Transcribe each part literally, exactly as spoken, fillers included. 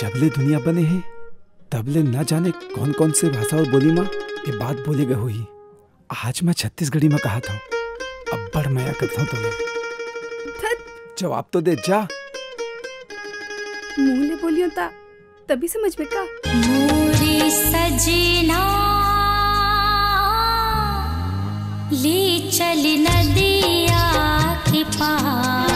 जब ले दुनिया बने हे, तब ले न जाने कौन-कौन से भाषा अउ बोली म ये बात बोले गए होही। आज मैं छत्तीसगढ़ी म कहत हंव, अब्बड़ मया करथंव तोला। धत। जवाब तो दे जा। मुंह ले बोलियो ता तभी समझ में का? मोरे सजना, ले चल नदिया के पार,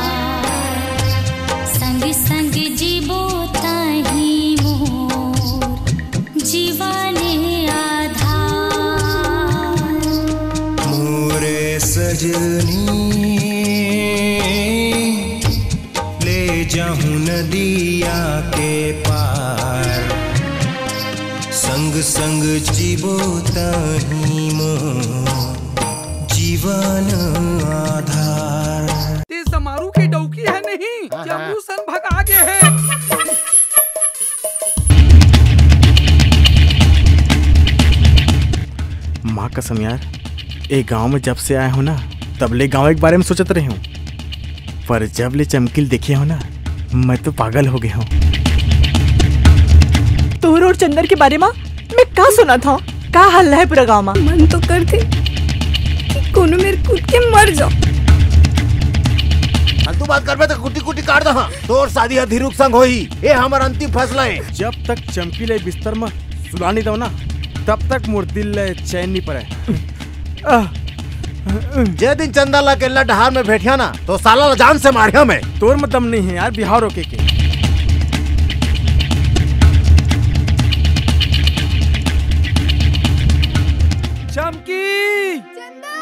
संग संग जीबो तहीं मोर जीवन आधार। मोरे सजनी, ले जाहूं नदिया के पार, संग संग जीबो तहीं मोर जीवन आधार। ते समारू के डौकी हे नहीं, हाँ, हाँ। जम्मू सन भगा गे हे। माँ कसम यार, ए गांव में जब से आए हंव ना, तब ले गांव के बारे में सोचत रहे हंव, पर जब ले चमकील देखे हंव ना, मैं तो पागल हो गे हंव। तोर अउ चंदर के बारे में मैं का सुनत हंव? का हल्ला हे पूरा गांव में? मन तो करथे कि कोनो मेर कूद के मर जांव। फालतू बात करबे त कुटी कुटी काट दहा। तोर शादी ह धीरू के संग होही, ए हमर अंतिम फैसला हे। जब तक चमकील ए बिस्तर म सुला नइ दंव ना, तब तक मोर दिल ले चैन नइ परय। आह। जे दिन चंदा ला अकेल्ला डहार में भेठिया ना, तो साला ला जान से मारिया मैं। तोर में दम नइ हे यार, बिहाव रोके के। चमकी! चंदर!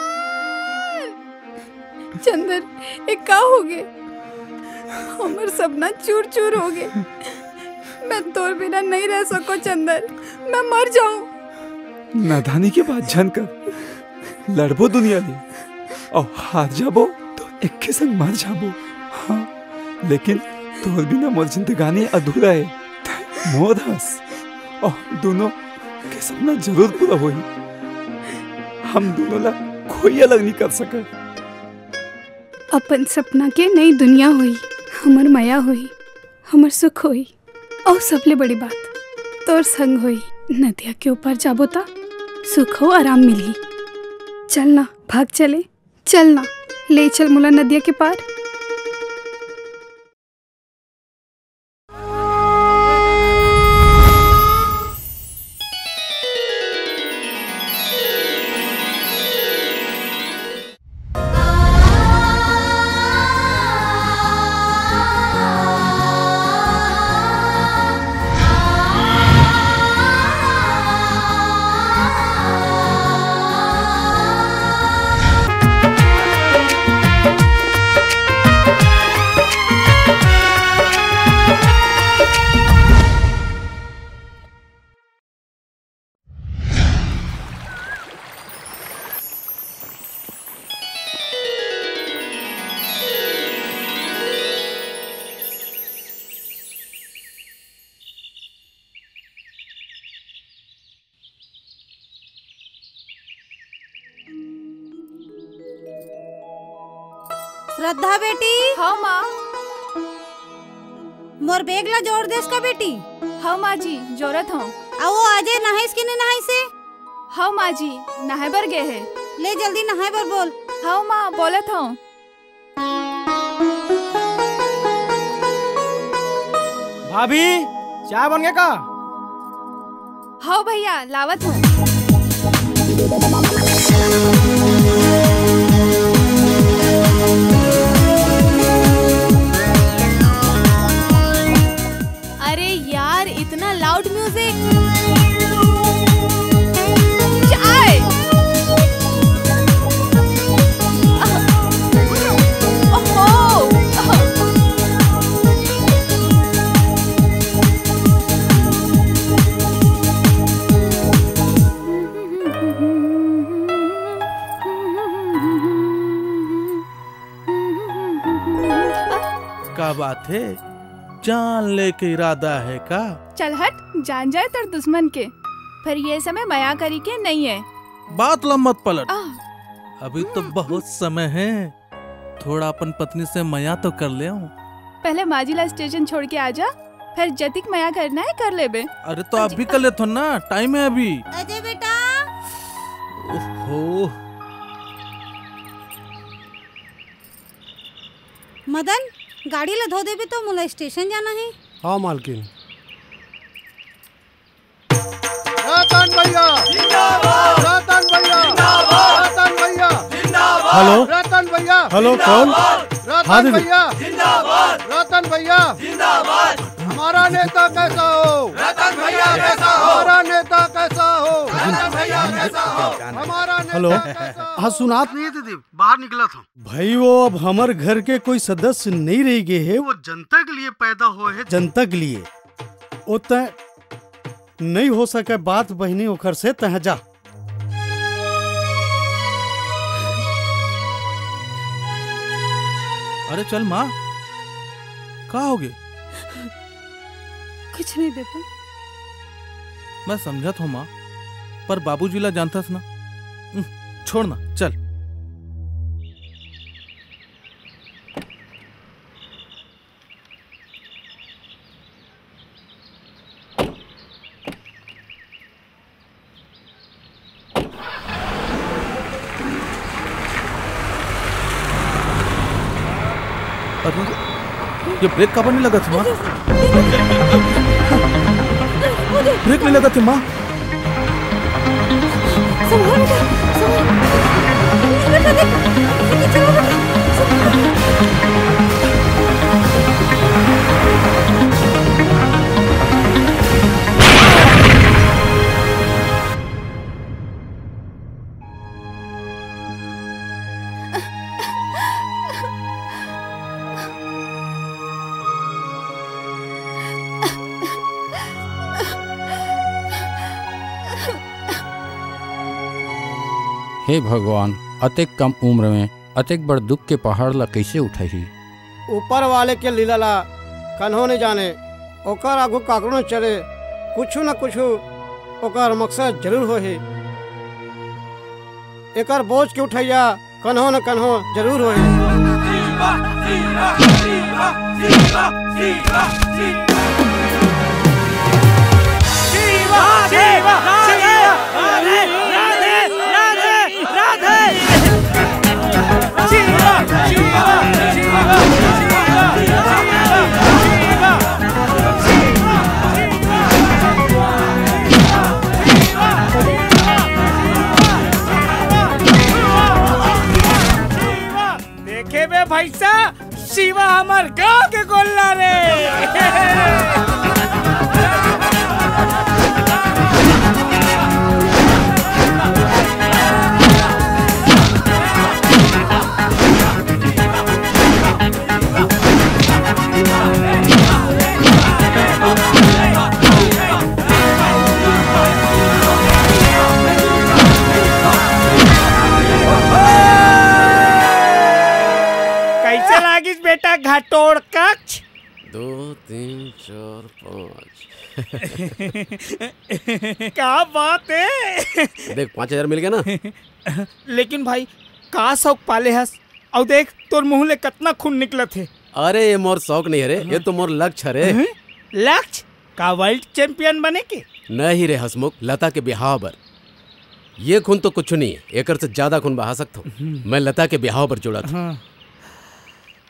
चंदर, ए का होगे? हमर सपना चूर चूर होगे। मैं तोर बिना नइ रह सकों चंदर, मैं मर जाहूं। नादानी के बात झन कर, लड़बो दुनिया ले, अउ हार जाबो तो एके संग मर जाबो। हाँ, लेकिन तोर बिना मोर जिंदगानी अधूरा हे। तैं मोर हस, अउ दूनों के सपना जरूर पूरा होही। हम दूनों ला कोई अलग नइ कर सकय। अपन सपना के नई दुनिया होही, हमर मया होही, हमर सुख होही। अउ सबले बड़ी बात, तोर संग होही। नदिया के ऊपर जाबो त सुख अउ आराम मिलही। चल ना, भाग चले, चल ना, ले चल मोला नदिया के पार। श्रद्धा बेटी। हाँ माँ। मोर बैग ला जोर देस का बेटी? हाँ माँ जी, जोरत हूँ। अउ वो अजय नहाइस कि नहीं नहाइस हे? हाँ माँ जी, नहाए बर गे हे। ले जल्दी नहाए बर बोल। हाँ माँ, बोलत हूँ। भाभी, चाय बन गे का? हव भैया, लावत हूँ। अरे यार, इतना loud music। चाय। ओहो। का बात हे? जान ले के इरादा हे का? चल हट, जान जाए तोर दुश्मन के। पर ये समय मया करी के नहीं हे। बात ला मत पलट। आह। अभी तो बहुत समय हे, थोड़ा अपन पत्नी से मया तो कर ले। पहले माँ जी ला स्टेशन छोड़ के आ जा, फिर जतिक मया करना है, कर लेबे। अरे तो आप भी कर लेथो ना, टाइम है अभी। अजय बेटा। ओहो। मदन, गाड़ी ला धो देबे तो मोला स्टेशन जाना है। हाँ मालकिन। रतन भैया जिंदाबाद। रतन भैया जिंदाबाद। रतन भैया जिंदाबाद। हेलो। रतन भैया हेलो, कौन? जिंदाबाद। रतन हाँ दीदी। भैया जिंदाबाद। रतन भैया जिंदाबाद। हमारा नेता कैसा हो? रतन भैया कैसा हो? हमारा नेता कैसा हो? रतन भैया कैसा हो? हमारा नेता हेलो। कैसा हो? हाँ, सुनात नहीं है दीदी, बाहर निकला था। भाई, वो अब हमर घर के कोई सदस्य नहीं रह गए है, वो जनता के लिए पैदा हुए है, जनता के लिए। वो तय नहीं हो सके बात बहिनी ओखर से, तह जा। अरे चल माँ, का होगे? कुछ नहीं बेटा। मैं समझत हूँ माँ, पर बाबूजी ला जानथस ना। उम, छोड़ ना, चल। अरे, ये ब्रेक काबर नहीं लगत हे माँ? ब्रेक नहीं लगत हे माँ। संभाल बेटा, संभाल। बेटा, देख, देख, चलो बेटा, संभाल। हे भगवान, अतेक कम उम्र में अतेक बड़ दुख के पहाड़ ला कइसे उठाही? ऊपर वाले के लीला ला कन्हो नइ जाने, ओकर आगू काकरो नइ चले, कुछु न कुछु ओकर मकसद जरूर होही। एकर बोझ के उठइया कन्हो न कन्हो जरूर होही। देखे बे भैसा, शिवा हमर गांव के गोल्ला रे। कैसे लागिस बेटा घटोड़ कक्ष? दो, तीन, चार, पाँच। का बात है? देख, पाँच हजार मिल गया ना। लेकिन भाई, का शौक पाले हस? अउ देख, तोर मुंह ले कतना खून निकलत हे। अरे, ये मोर शौक नहीं है रे, ये तो मोर लक्ष्य हरे। हैं? लक्ष्य? का वर्ल्ड चैंपियन बने के? नहीं रे हसमुख, लता के बिहाव बर। ये खून तो कुछ नहीं है, एकर से ज्यादा खून बहा सकत हूँ। हम्म। मैं लता के बिहाव बर जुड़त हूँ। हाँ।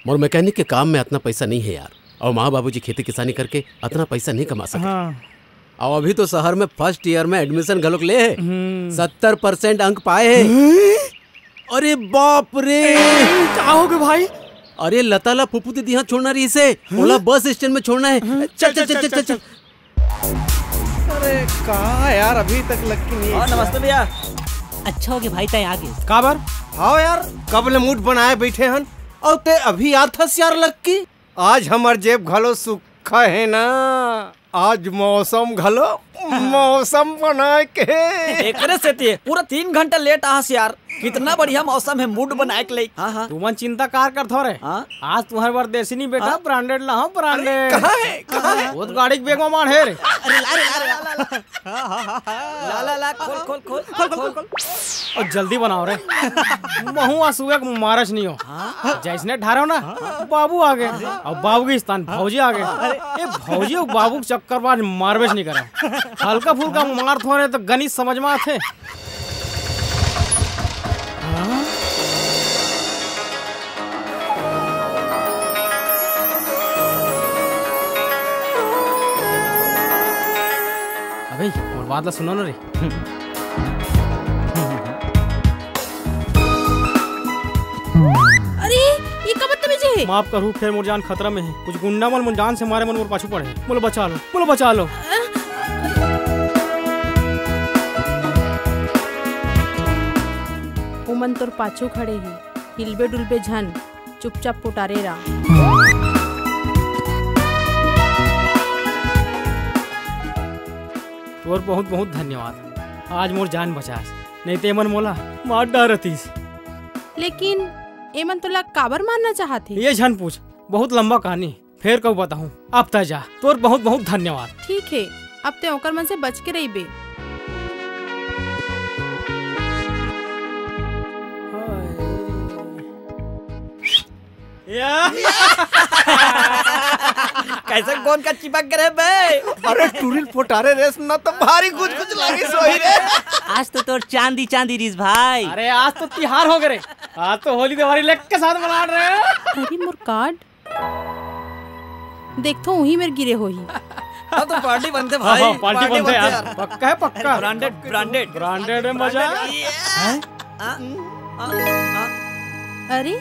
मोर मैकेनिक के काम में अतना पैसा नहीं है यार, अउ माँ बाबूजी खेती किसानी करके अतना पैसा नहीं कमा सके। हाँ। अउ अभी तो शहर में फर्स्ट ईयर में एडमिशन घलोक ले हे, हम्म। सत्तर परसेंट अंक पाए हे। हैं? अरे बाप रे! ए, का हो गए भाई? अरे लता ला फूफू दीदी यहाँ छोड़ना रहिसे, हैं? ओला बस स्टैंड में छोड़ना है। हैं? चल, चल, चल, चल, चल, चल, चल। चल। अरे का यार, अभी तक लक्की नहीं और है। नमस्ते भैया। अच्छा हो गया भाई, तय आ गए। काबर? हाँ यार, कब ले मूड बनाए बैठे हन, और ते अभी आत हस यार लक्की। आज हमर जेब घलो सुक्खा है ना, आज मौसम घलो मौसम बनाए के। एकरे सेती पूरा तीन घंटा लेट आहस यार। कितना बढ़िया मौसम है मूड बनाए के लिए। हाँ, हाँ। तुमन चिंता कार करथो रे। हाँ? आज तुम्हारे बर देसी नहीं बेटा, हाँ? ब्रांडेड ला हूँ, ब्रांडेड। कहाँ है? कहाँ है? वो तो गाड़ी के बैग में मार है रे। अरे ला रे, ला रे, ला ला ला। ला ला ला, खोल खोल खोल। खोल खोल खोल। और जल्दी बनाओ रे। महू आज सुबह को मारच नहीं हो। हाँ? जैसने ढारो ना, बाबू आ गए। और बाबू के स्थान भौजी आ गए। ए भौजी और बाबू के चक्कर बाद मारबेच नहीं करे। हल्का फुल्का मार थोड़े तो गणित समझ में आथे। अबे, मोर बात ला सुनो ना रे। अरे, ये का बदतमीजी है? माफ करू, फेर मोर जान खतरा में है। कुछ गुंडा मन मोर जान से मारे मन मोर पाछू पड़े। बोलो बचा लो, बोलो बचा लो। उमन तोर पाछू खड़े ही, हिलबे डुलबे झन, चुपचाप पोटारे रह। तोर बहुत बहुत धन्यवाद, आज मोर जान बचास, नहीं ते एमन मोला मार डारतिस। लेकिन एमन तोला काबर मारना चाहत हे? ये झन पूछ, बहुत लंबा कहानी, फेर कहूँ बताहूँ। अब तय जा, तोर बहुत बहुत धन्यवाद। ठीक है, अब ते ओकर मन से बच के रहिबे। या। कैसे कौन का चिपक करे बे? अरे टूरिल फोटारे रेस ना तो भारी कुछ कुछ लागे सोई रे। आज तो तोर चांदी चांदी रिस भाई। अरे आज तो तिहार हो गए रे, आज तो होली दिवाली लेके साथ मना रहे हैं। अरे मोर कार्ड देखथो, उही मेर गिरे होही। हाँ, तो पार्टी बनते भाई। हाँ, पार्टी बनते यार। पक्का है, पक्का। Branded, branded. ब्रांडेड है मजा। ये। हैं? आ, आ, आ। अरे,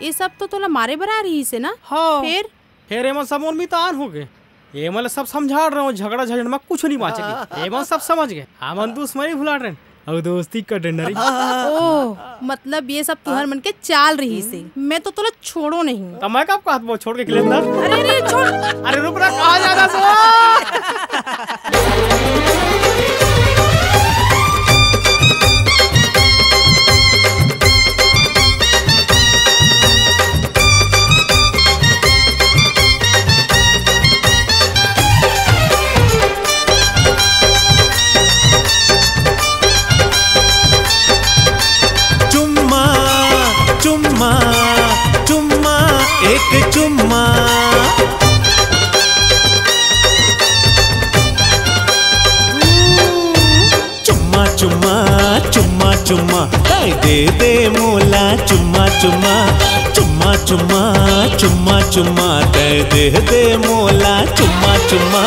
ये सब तो तोला मारे बर आ रही से ना? हाँ। फिर? फिर एमन सब मोर मितान हो गए। एमन ला सब समझा रहे हो, झगड़ा झंझट में कुछ नहीं बांचे। एमन सब समझ गए। हमन दुश्मनी भुला रहे हैं। अउ दोस्ती का डंडा रे। ओह, मतलब ये सब तुहर मन के चाल रही से। मैं तो तोला छोड़ो नहीं। त मैं कब कहत वो छोड़ के खिलेंदा? अरे, अरे, छोड़। अरे, रुक ना, कहाँ जाना सो? चुम्मा, चुम्मा, चुम्मा, एक चुम्मा। चुम्मा, चुम्मा, चुम्मा, चुम्मा, तै दे दे मोला चुम्मा, चुम्मा, चुम्मा, चुम्मा, चुम्मा, चुम्मा, तै दे दे मोला चुम्मा, चुम्मा।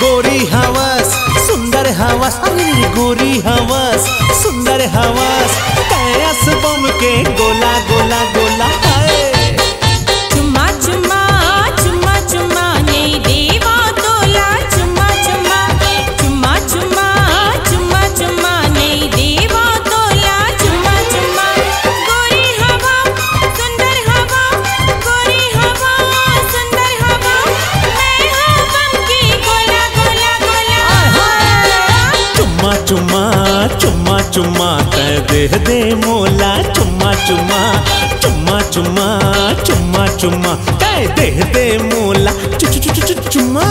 गोरी हवस, सुंदर हवस, अरे गोरी हवस, सुंदर हवस, तै अस बम के गोला, गोला, गोला, हाय। चुम्मा, चुम्मा, चुम्मा, चुम्मा, नहीं देवा तोला, चुम्मा, चुम्मा, चुम्मा, चुम्मा, चुम्मा, चुम्मा, नहीं देवा तोला, चुम्मा, चुम्मा, गोरी हवा, सुंदर हवा, गोरी हवा, सुंदर हवा, मैं हूँ बम की गोला, गोला, गोला। चुम्मा, चुम्मा, चुम्मा, चुम्मा, तै दे दे मोला, चुम्मा, चुम्मा, चुम्मा, चुम्मा, चुम्मा, चुम्मा, तै दे दे मोला, चु, चु, चु, चु, चु, चुम्मा।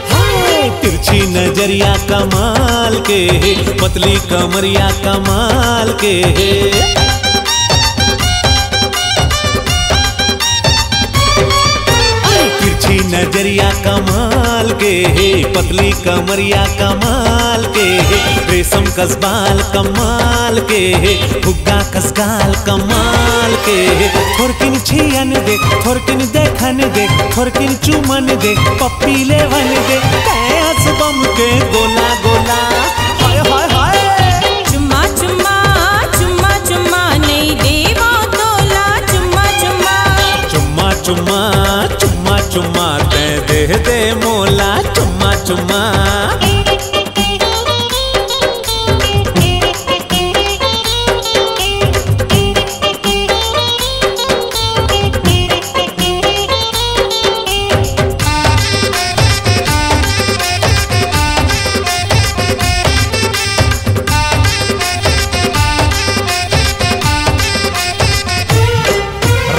हाय, तिरछी नजरिया कमाल के, पतली कमरिया कमाल के। अरे तिरछी नजरिया कमाल के हे, पतली कमरिया कमाल के हे, रेशम कस बाल कमाल के हे, फुग्गा कस गाल कमाल के हे। थोरकिन छियन दे, थोरकिन देखन दे, थोरकिन चुमन दे, पप्पी लेवन दे, तै अस बम के गोला गोला। हाय, हाय, हाय। चुम्मा, चुम्मा, चुम्मा, चुम्मा, नहीं देवा चुम्मा, चुम्मा, चुम्मा, तैं दे दे मोला चुम्मा, चुम्मा।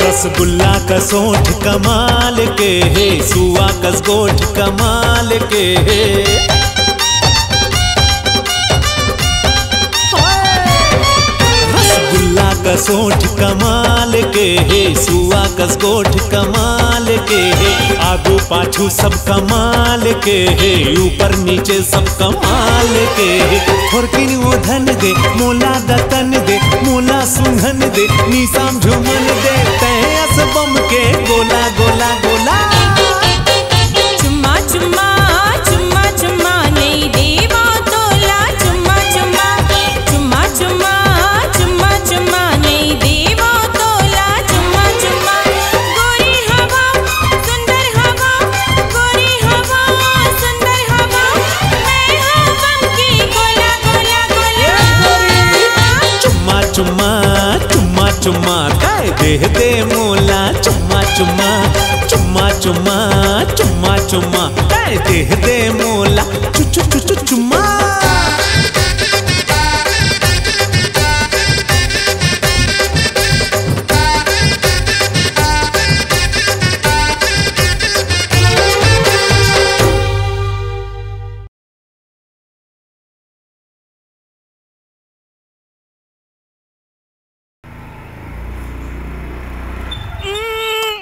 रसगुल्ला कस ओठ कमाल के हे, सुआ कस गोठ कमाल के हे। रसगुल्ला कस ओठ कमाल के हे, सुआ कस गोठ कमाल के हे, आगू पाछू सब कमाल के हे, ऊपर नीचे सब कमाल के हे। थोरकिन ओ धन दे, मोला दतन दे, मोला सुंघन दे, निसाम झुमन दे, तैं अस बम के गोला, गोला, गोला। चुम्मा, चुम्मा, चुम्मा, चुम्मा, नहीं देवा तोला। चुम्मा, चुम्मा, चुम्मा, चुम्मा, चुम्मा, चुम्मा, नहीं देवा तोला। चुम्मा, चुम्मा, गोरी हवा, सुंदर हवा, गोरी हवा, सुंदर हवा, मैं हूँ बम की गोला, गोला, गोला। चुम्मा, चुम्मा, चुम्मा, चुम्मा, काय दे दे मोला। चुम्मा, चुम्मा, चुम्मा, चुम्मा, चुम्मा, चुम्मा, काय दे दे मोला। चु, चु, चु, चु, चुम्मा।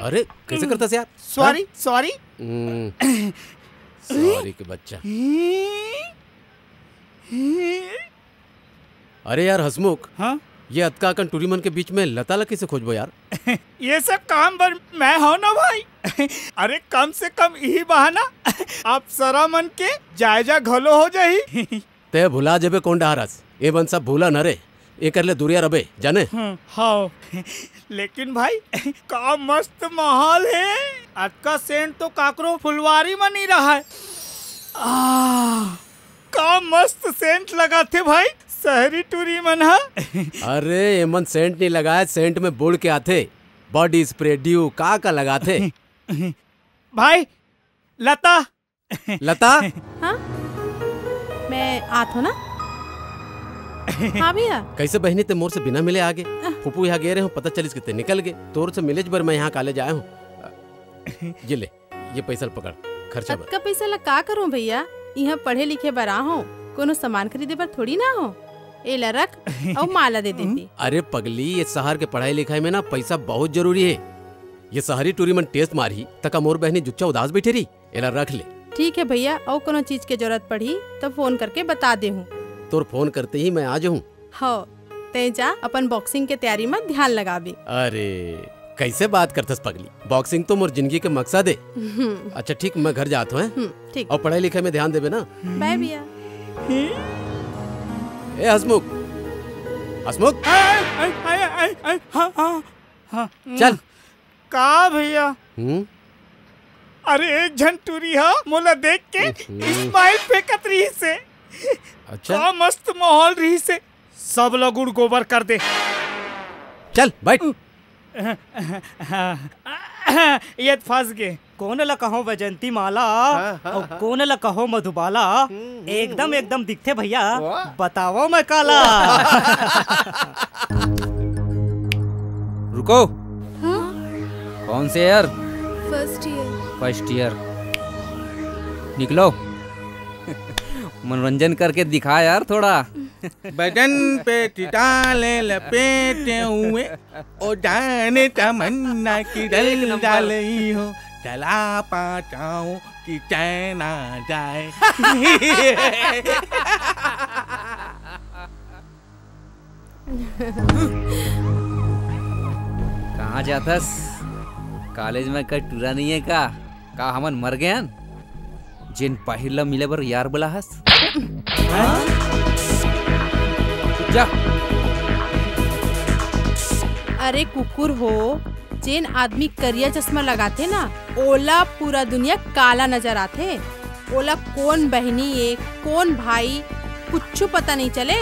अरे, कैसे करता से यार? सॉरी, हाँ? सॉरी। हम्म, सॉरी के बच्चा। अरे यार हसमुख, हाँ? ये अतका अकन टूरी मन के बीच में लता ला कैसे खोजबो यार? ये सब काम बर मैं हूँ ना भाई। अरे कम से कम यही बहाना आप सरा मन के जायजा घलो हो जाही। ते भुला जेबे कोन डहारस? ए मन सब भूला न रे, एकर ले दूरिया रबे, जाने? हम्म, हाँ। लेकिन भाई, का मस्त माहौल है। अतका सेंट तो काकरो फुलवारी म नहीं रहा है। आ, का मस्त सेंट लगाथे भाई, शहरी टूरी मन ह। अरे, एमन सेंट नहीं लगाए, सेंट में बुड़ के आथे। बॉडी स्प्रे, ड्यू, का का लगाथे। भाई, लता। लता? हाँ? मैं आत हूँ ना। हाँ भैया। कैसे बहिनी, ते मोर से बिना मिले आ गे? फूफू यहाँ गे रहे हूँ, पता चलिस कि ते निकल गे। तोर से मिलेच बर मैं यहाँ कॉलेज आया हूँ। ये ले, ये पैसा ल पकड़, खर्चा बर। अतका पैसा ला का करूँ भैया? यहाँ पढ़े लिखे बर आ हूँ, कोनो सामान खरीदे बर थोड़ी ना हूँ। ए ला रख, अउ माँ ला दे देती। अरे पगली, ये शहर के पढ़ाई लिखाई में ना पैसा बहुत जरूरी है। ये शहरी टूरी मन टेस्ट मारही, त का मोर बहनी जुच्चा उदास बैठे रही? एला रख ले। ठीक है भैया, अउ कोनो चीज के जरूरत पड़ही त फोन करके बता देहूँ। तोर फोन करते ही मैं आ जाहूँ। हव, तैं जा अपन बॉक्सिंग के तैयारी म ध्यान लगाबे। अरे, कैसे बात करथस पगली? बॉक्सिंग तो मोर जिंदगी के मकसद है। हम्म। अच्छा ठीक, मैं घर जात हूँ, हैं? हम्म, ठीक। अउ पढ़ाई लिखाई में ध्यान देबे ना। बाय भैया। ए हसमुख, हसमुख। आय, आय, आय, आय, आय, हाँ, हाँ, हाँ। चल। का भैया? हम्म? अरे, एक झन टूरी हा मोला देख के हम्म। स्माइल फेंकत रहिस हे। अच्छा। का मस्त माहौल रहिस हे। सब ला गुड़ गोबर कर दे। चल, बैठ। ये फंस गे। कोन ला कहो वैजंती माला, हाँ, हाँ, अउ हाँ। कोन ला कहो मधुबाला, हम्म, हम्म, एकदम, हम्म। एकदम दिखथे भैया, वाह। बतावव मैं काला। रुको। हाँ? कौन से year? First year. First year. निकलो। मनोरंजन करके दिखा यार थोड़ा। बदन पे टिटाले लपेटे हुए, ओ जाने तमन्ना की डल डाली हो, चला पाटाओ कि चैन आ जाए। कहाँ जाथस? कॉलेज में का टूरा नहीं है का? का हमन मर गए हन? जेन पहिर ला मिले बर यार बोला हस? हाँ? जा। अरे कुकुर हो, जेन आदमी करिया चश्मा लगाथे ना, ओला पूरा दुनिया काला नजर आथे। ओला कोन बहिनी ए, कोन भाई, कुछु पता नहीं चले।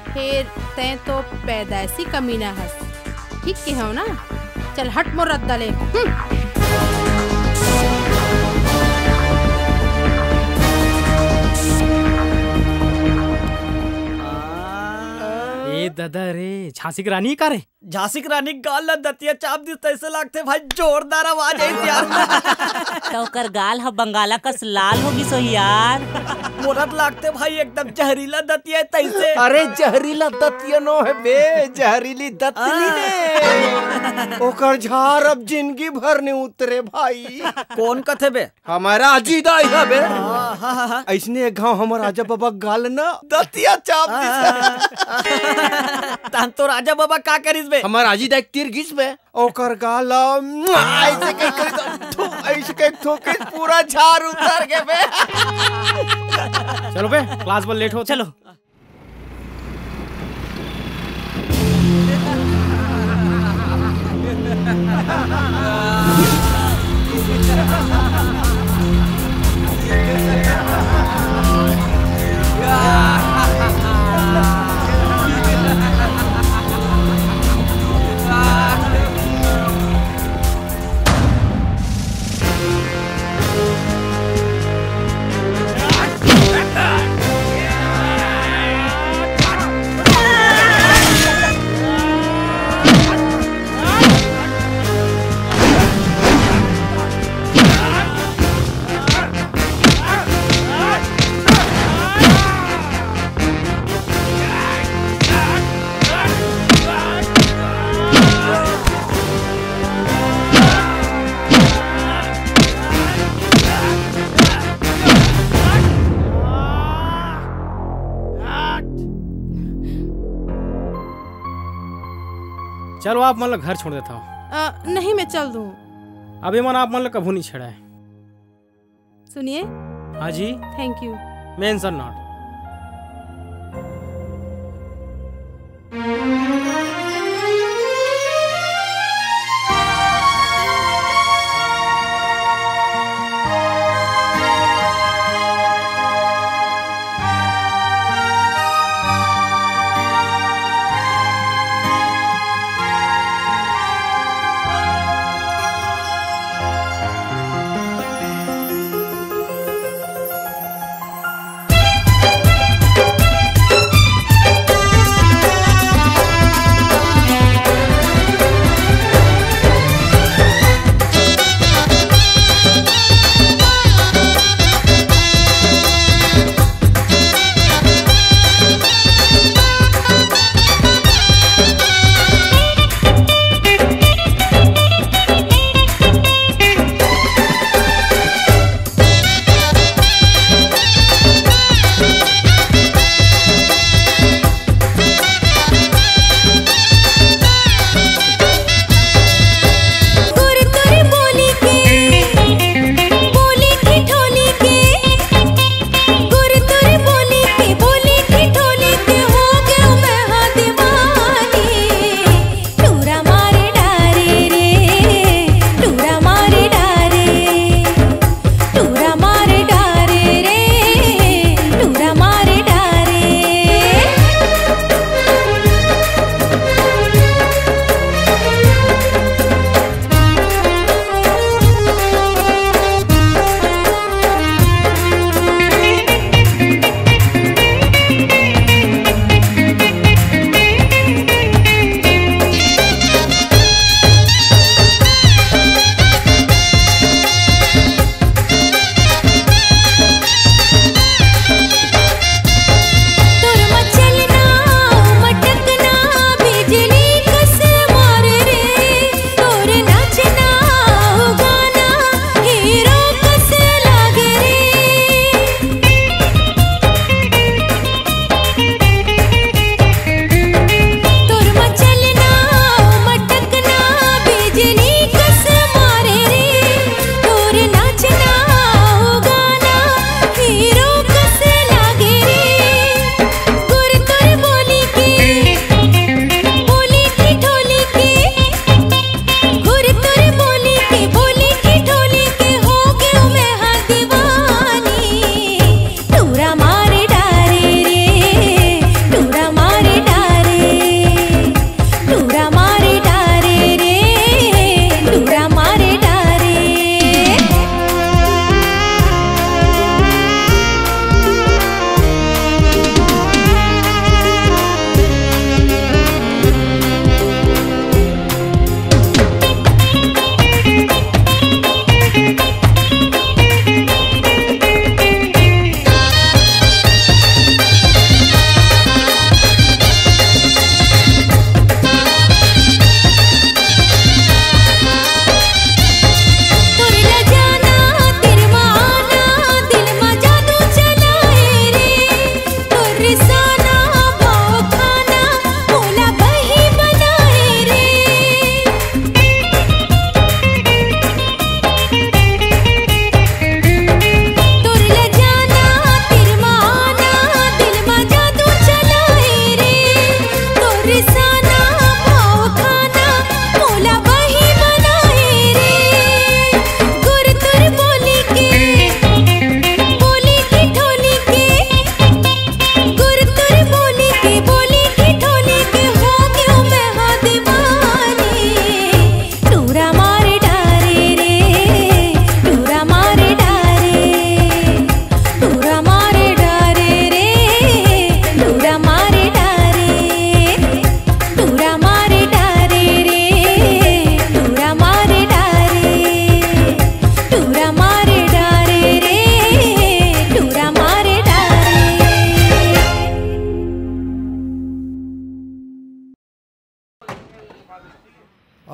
फेर तैं तो पैदाइशी कमीना हस, ठीक के हव ना? चल हट मोर रद्दा ले। हम्म। ए ददा रे, झांसी के रानी का रे? झांसी के रानी गाल ला दतिया चाप दिस तइसे लागथे भाई, जोरदार आवाज आइस यार। त ओकर गाल ह बंगाला कस लाल हो गिस होही यार। मोला त लागथे भाई एकदम जहरीला दतिया हे तइसे। अरे जहरीला दतिया नो हे बे, जहरीली दतली ने। ओकर झार अब जिंदगी भर नइ उतरे भाई। कोन कथे बे? हमर आजी दाई हवे। हाँ, हाँ, हाँ। अइसने एक घांव हमर आजा बाबा गाल न दतिया चाप दिस। हाँ। तहन तोर आजा बाबा का करिस बे? हमर आजी दाई तीर गिस बे। ओकर गाल अइसे कहीं कर दो, थू, अइसे कहीं थूकिस, पूरा झार उतर गे बे। चलो बे, class बर late होत हे। चलो। चलो, आप मन ला घर छोड़ देता हूँ। अ, नहीं, मैं चल दूँ। अभी मन आप मन ला कभू नहीं छेड़ा है। सुनिए। हाँ जी। Thank you। Mention not।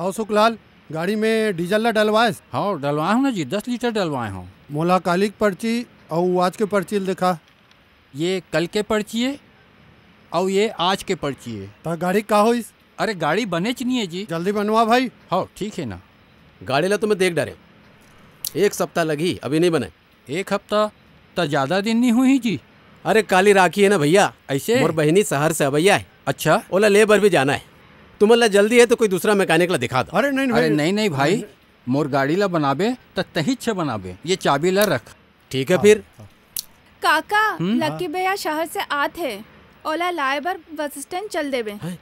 अउ सुखलाल, गाड़ी में डीजल ला डलवाएस? हाँ, डलवाए हूँ ना जी, दस लीटर डलवाए हूँ। मोला काली के पर्ची अउ आज के पर्ची ल दिखा। ये कल के पर्ची हे, अउ ये आज के पर्ची हे। त गाड़ी का होइस? अरे, गाड़ी बनेच नहीं है जी। जल्दी बनवा भाई। हाँ, ठीक है ना। गाड़ी ला तो मैं देख डारे, एक सप्ताह लगही, अभी नहीं बने। एक हफ्ता त ज्यादा दिन नहीं हुई जी। अरे, काली राखी है ना भैया। ऐसे? मोर बहिनी शहर से अवैया है। अच्छा। ओला ले बर भी जाना है। तुमन ला जल्दी है तो कोई दूसरा मैकेनिक ला दिखा दो। अरे नहीं, नहीं अरे भाई। नहीं, नहीं भाई, मोर गाड़ी ला बनाबे त तहीच से बनाबे। ये चाबी ला रख। ठीक है फिर। काका, हम्म? लकी भैया शहर से आत हे, ओला लाए बर बस स्टैंड चल देबे। हैं?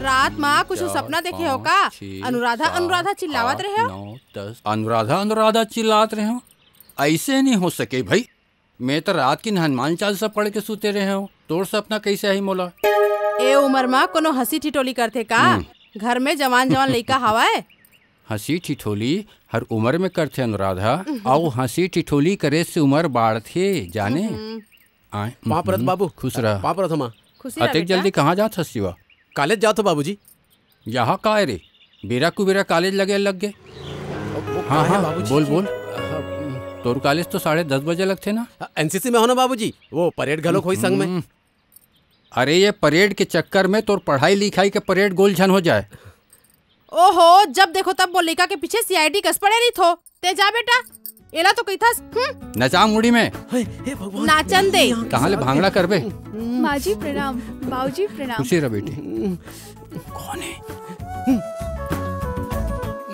रात मा कुछ सपना देखे हो का? अनुराधा, अनुराधा चिल्लावत रहे हो? अनुराधा, अनुराधा चिल्लात रहे हो? ऐसे नहीं हो सके भाई। मैं तो रात की हनुमान चालीसा पढ़ के सुते रहे हूँ, तोर सपना कैसे आई मोला? ए उमर मा कोनो हंसी ठिठोली करथे का? हम्म। घर में जवान जवान लइका हवय। हंसी ठिठोली हर उमर में करथे अनुराधा, अउ हंसी ठिठोली करे से उमर बाढ़थे, जाने? हम्म। आय, पाँव परत हम्म, बाबू। खुश रह। पाँव परत हमा। खुशी रह अतेक बेटा। जल्दी कहाँ जात हस शिवा? कॉलेज जात हो बाबूजी। यहाँ का है रे, बेरा कुबेरा कॉलेज लगे लग गए। वो हाँ, कहाँ है हाँ, बाबूजी बोल, की? बोल। हाँ, तोर कॉलेज तो साढ़े दस बजे लगथे ना? एनसीसी में हो ना बाबूजी, वो परेड घलोक होई संग में। हम्म। अरे, ये परेड के चक्कर में तोर पढ़ाई लिखाई के परेड गोल झन हो जाए। ओहो, जब देखो तब वो लइका के पीछे सीआईडी कस पड़े रहिथो। ते जा बेटा, एला तो कहिथस। हम्म। नचा मुड़ी में। हे, हे भगवान, नाचन दे। कहाँ ले भांगड़ा करबे? माँ जी प्रणाम, बाबूजी प्रणाम। खुशी रह बेटी। कौन है?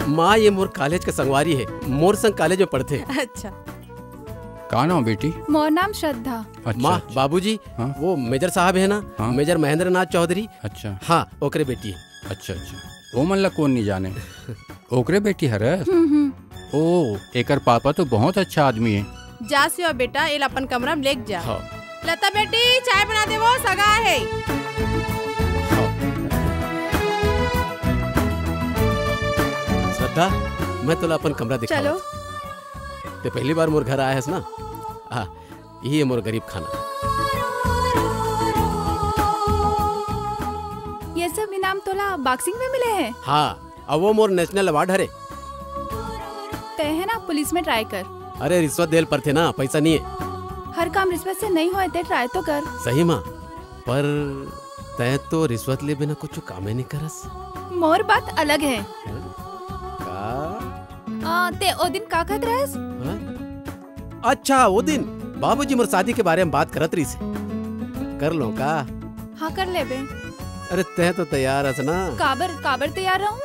माँ, ये मोर कॉलेज का संगवारी है, मोर संग कॉलेज में पढ़थे। अच्छा। का नाम बेटी? मोर नाम श्रद्धा। अच्छा, माँ, अच्छा। बाबूजी, हाँ? वो मेजर साहब है ना, हाँ? मेजर महेंद्र नाथ चौधरी। अच्छा। हाँ, ओकरे बेटी है। अच्छा, अच्छा। ओमन ला कोन नहीं जाने? ओकरे बेटी हरस? हम्म, हम्म। ओ, एकर पापा तो बहुत अच्छा आदमी है। जा शिवा बेटा, एला अपन कमरा में लेके जा। हाँ। लता बेटी, चाय बना दे, वो सगा है। हाँ। श्रद्धा, मैं तोला अपन कमरा दिखावत। चलो। ते पहली बार मोर घर आए हस ना? हाँ, ये मोर गरीब खाना। ये सब इनाम तोला बॉक्सिंग में मिले हैं? हाँ, अब वो मोर नेशनल अवार्ड हरे। तय है ना, पुलिस में ट्राई कर। अरे, रिश्वत देल पड़थे ना, पैसा नहीं है। हर काम रिश्वत से नहीं होए, ते ट्राई तो कर। सही माँ, पर तय तो रिश्वत ले बिना कुछ कामे नहीं करस। मोर बात अलग है। का? आ, ते ओ दिन का कहत रहस? हाँ? अच्छा, वो दिन बाबूजी मोर शादी के बारे में बात करत रहिस। कर लो का? हाँ, कर लेबे। अरे, तय तो तैयार हस ना? काबर, काबर तैयार रहूं?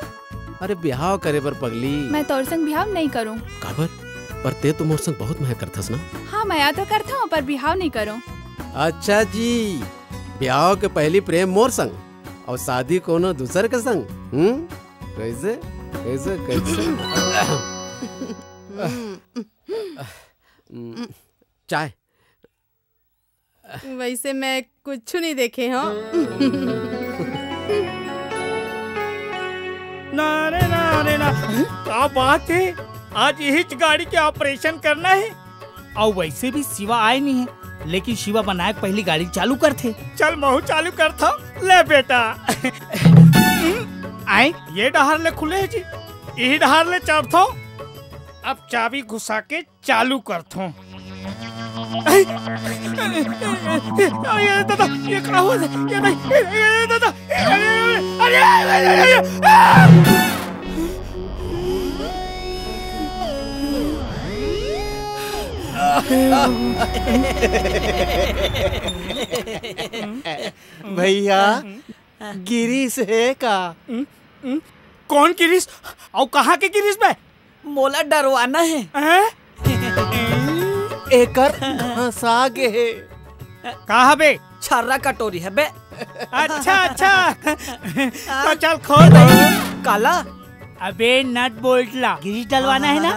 अरे, बिहाव करे बर पगली। मैं तोर संग बिहाव नहीं करूं। काबर? पर ते तो मोर संग बहुत मया करथस ना? हाँ, मया तो करथों, पर बिहाव नहीं करूं। अच्छा जी, बिहाव के पहली प्रेम मोर संग और शादी कोनो दूसर के संग? हम्म? कैसे? कैसे? कैसे? हम्म, चाय। वैसे मैं कुछ नहीं देखे हूँ। ना रे ना रे ना, का बात है? आज यही गाड़ी के ऑपरेशन करना है। और वैसे भी शिवा आए नहीं है, लेकिन शिवा बनाए के पहली गाड़ी चालू करथे। चल, महू चालू करथो। ले बेटा। आए, ये डहार ले खुले है जी, यही डहार ले चढ़थो। अब चाबी घुसा के चालू करथों। अरे दादा, ये का होत हे? ये नहीं, ये, ये दादा, अरे, अरे, अरे, अरे, अरे, आ! भैया, गिरीश हे का? हम्म, हम्म, कौन गिरीश? अउ कहाँ के गिरीश बे? मोला डरवाना हे। हैं? एकर घसा गे हे। का हबे? छर्रा कटोरी हे बे। अच्छा, अच्छा। तो चल खोल दे। काला? अबे नट बोल्ट ला, ग्रीस डलवाना है ना?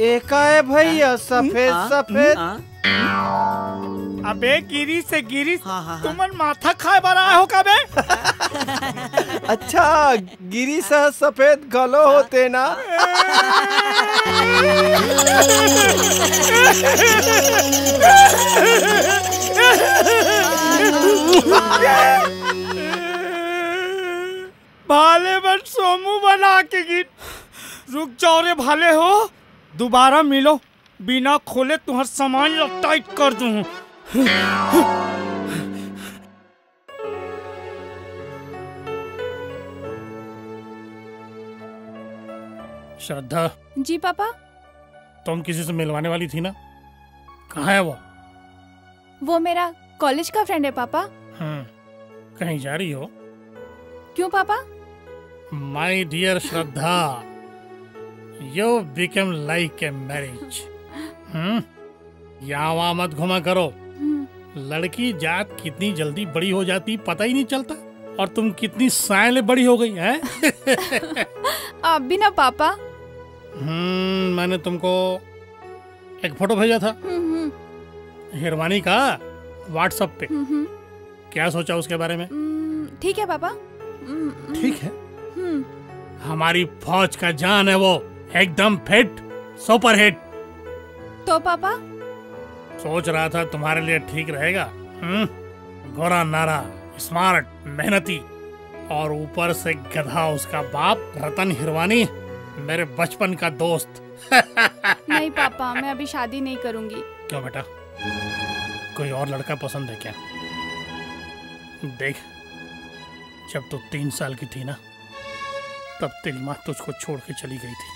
एका है भैया, सफेद, हाँ, सफेद। हाँ। अबे गिरी से गिरी, हाँ, हाँ, हाँ। तुमन माथा खाए बर आए हो का बे? अच्छा, गिरी से सफेद घलो होते ना? भाले मन सोमू बना के गिन। रुक जाओ रे भाले हो, दोबारा मिलो, बिना खोले तुहर सामान ला टाइट कर दूँ। श्रद्धा। जी पापा। तुम किसी से मिलवाने वाली थी ना, कहाँ है वो? वो मेरा कॉलेज का फ्रेंड है पापा। हम्म, कहीं जा रही हो? क्यों पापा? My dear श्रद्धा, you become like a marriage। हम्म, यहाँ वहाँ मत घूमा करो। हम्म। लड़की जात कितनी जल्दी बड़ी हो जाती, पता ही नहीं चलता। और तुम कितनी सायले बड़ी हो गई हैं। आप भी ना पापा। हम्म, मैंने तुमको एक फोटो भेजा था। हम्म, हम्म। हिरवानी का, WhatsApp पे। हम्म, हम्म। क्या सोचा उसके बारे में? हम्म, ठीक है पापा। हम्म, हम्म। ठीक है। हम्म। हमारी फौज का जान है वो, एकदम फिट, सुपरहिट। तो पापा? सोच रहा था तुम्हारे लिए ठीक रहेगा। हम्म? गोरा नारा, स्मार्ट, मेहनती और ऊपर से गधा उसका बाप रतन हिरवानी, मेरे बचपन का दोस्त। नहीं पापा, मैं अभी शादी नहीं करूंगी। क्यों बेटा, कोई और लड़का पसंद है क्या? देख, जब तू तीन साल की थी ना, तब तेरी माँ तुझको छोड़ के चली गई थी।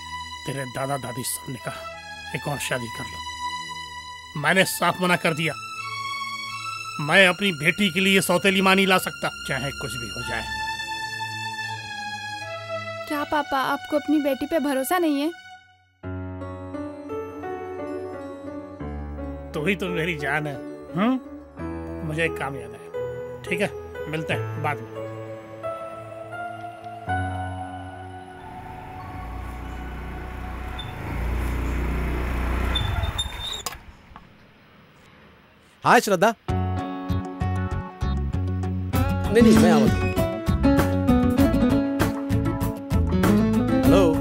तेरे दादा दादी सब ने कहा, एक और शादी कर लो। मैंने साफ मना कर दिया, मैं अपनी बेटी के लिए सौतेली माँ नहीं ला सकता, चाहे कुछ भी हो जाए। क्या पापा, आपको अपनी बेटी पे भरोसा नहीं है? तू ही तो मेरी जान है। हम्म, मुझे एक काम याद आया। ठीक है, मिलते हैं बाद में। हाय श्रद्धा। नहीं, नहीं, मैं आवत हूँ। हेलो।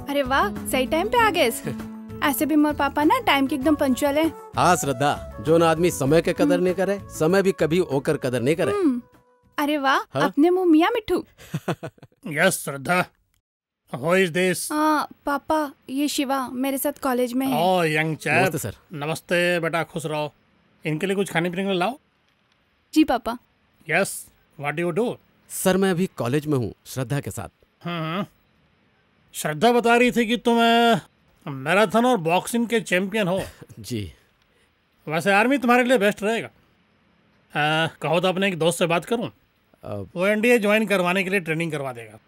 अरे वाह, सही टाइम पे आ गए। ऐसे भी मोर पापा ना टाइम के एकदम पंचुअल है। हाँ श्रद्धा, जोन आदमी समय के कदर हम्म। नहीं करे, समय भी कभी ओकर कदर नहीं करे। हम्म। अरे वाह, हाँ? अपने मुंह मियाँ मिट्ठू। यस श्रद्धा, Who is this? हाँ पापा, ये शिवा मेरे साथ कॉलेज में है। Oh, young chap। नमस्ते सर। नमस्ते बेटा, खुश रहो। इनके लिए कुछ खाने पीने के लिए लाओ। जी पापा। Yes, what do you do? Sir, मैं अभी कॉलेज में हूँ, श्रद्धा के साथ। हम्म। श्रद्धा बता रही थी कि तुम मैराथन और बॉक्सिंग के चैंपियन हो। जी। वैसे आर्मी तुम्हारे लिए बेस्ट रहेगा। आ, कहो तो अपने एक दोस्त से बात करूं? अ, वो एनडीए ज्वाइन करवाने के लिए ट्रेनिंग करवा देगा।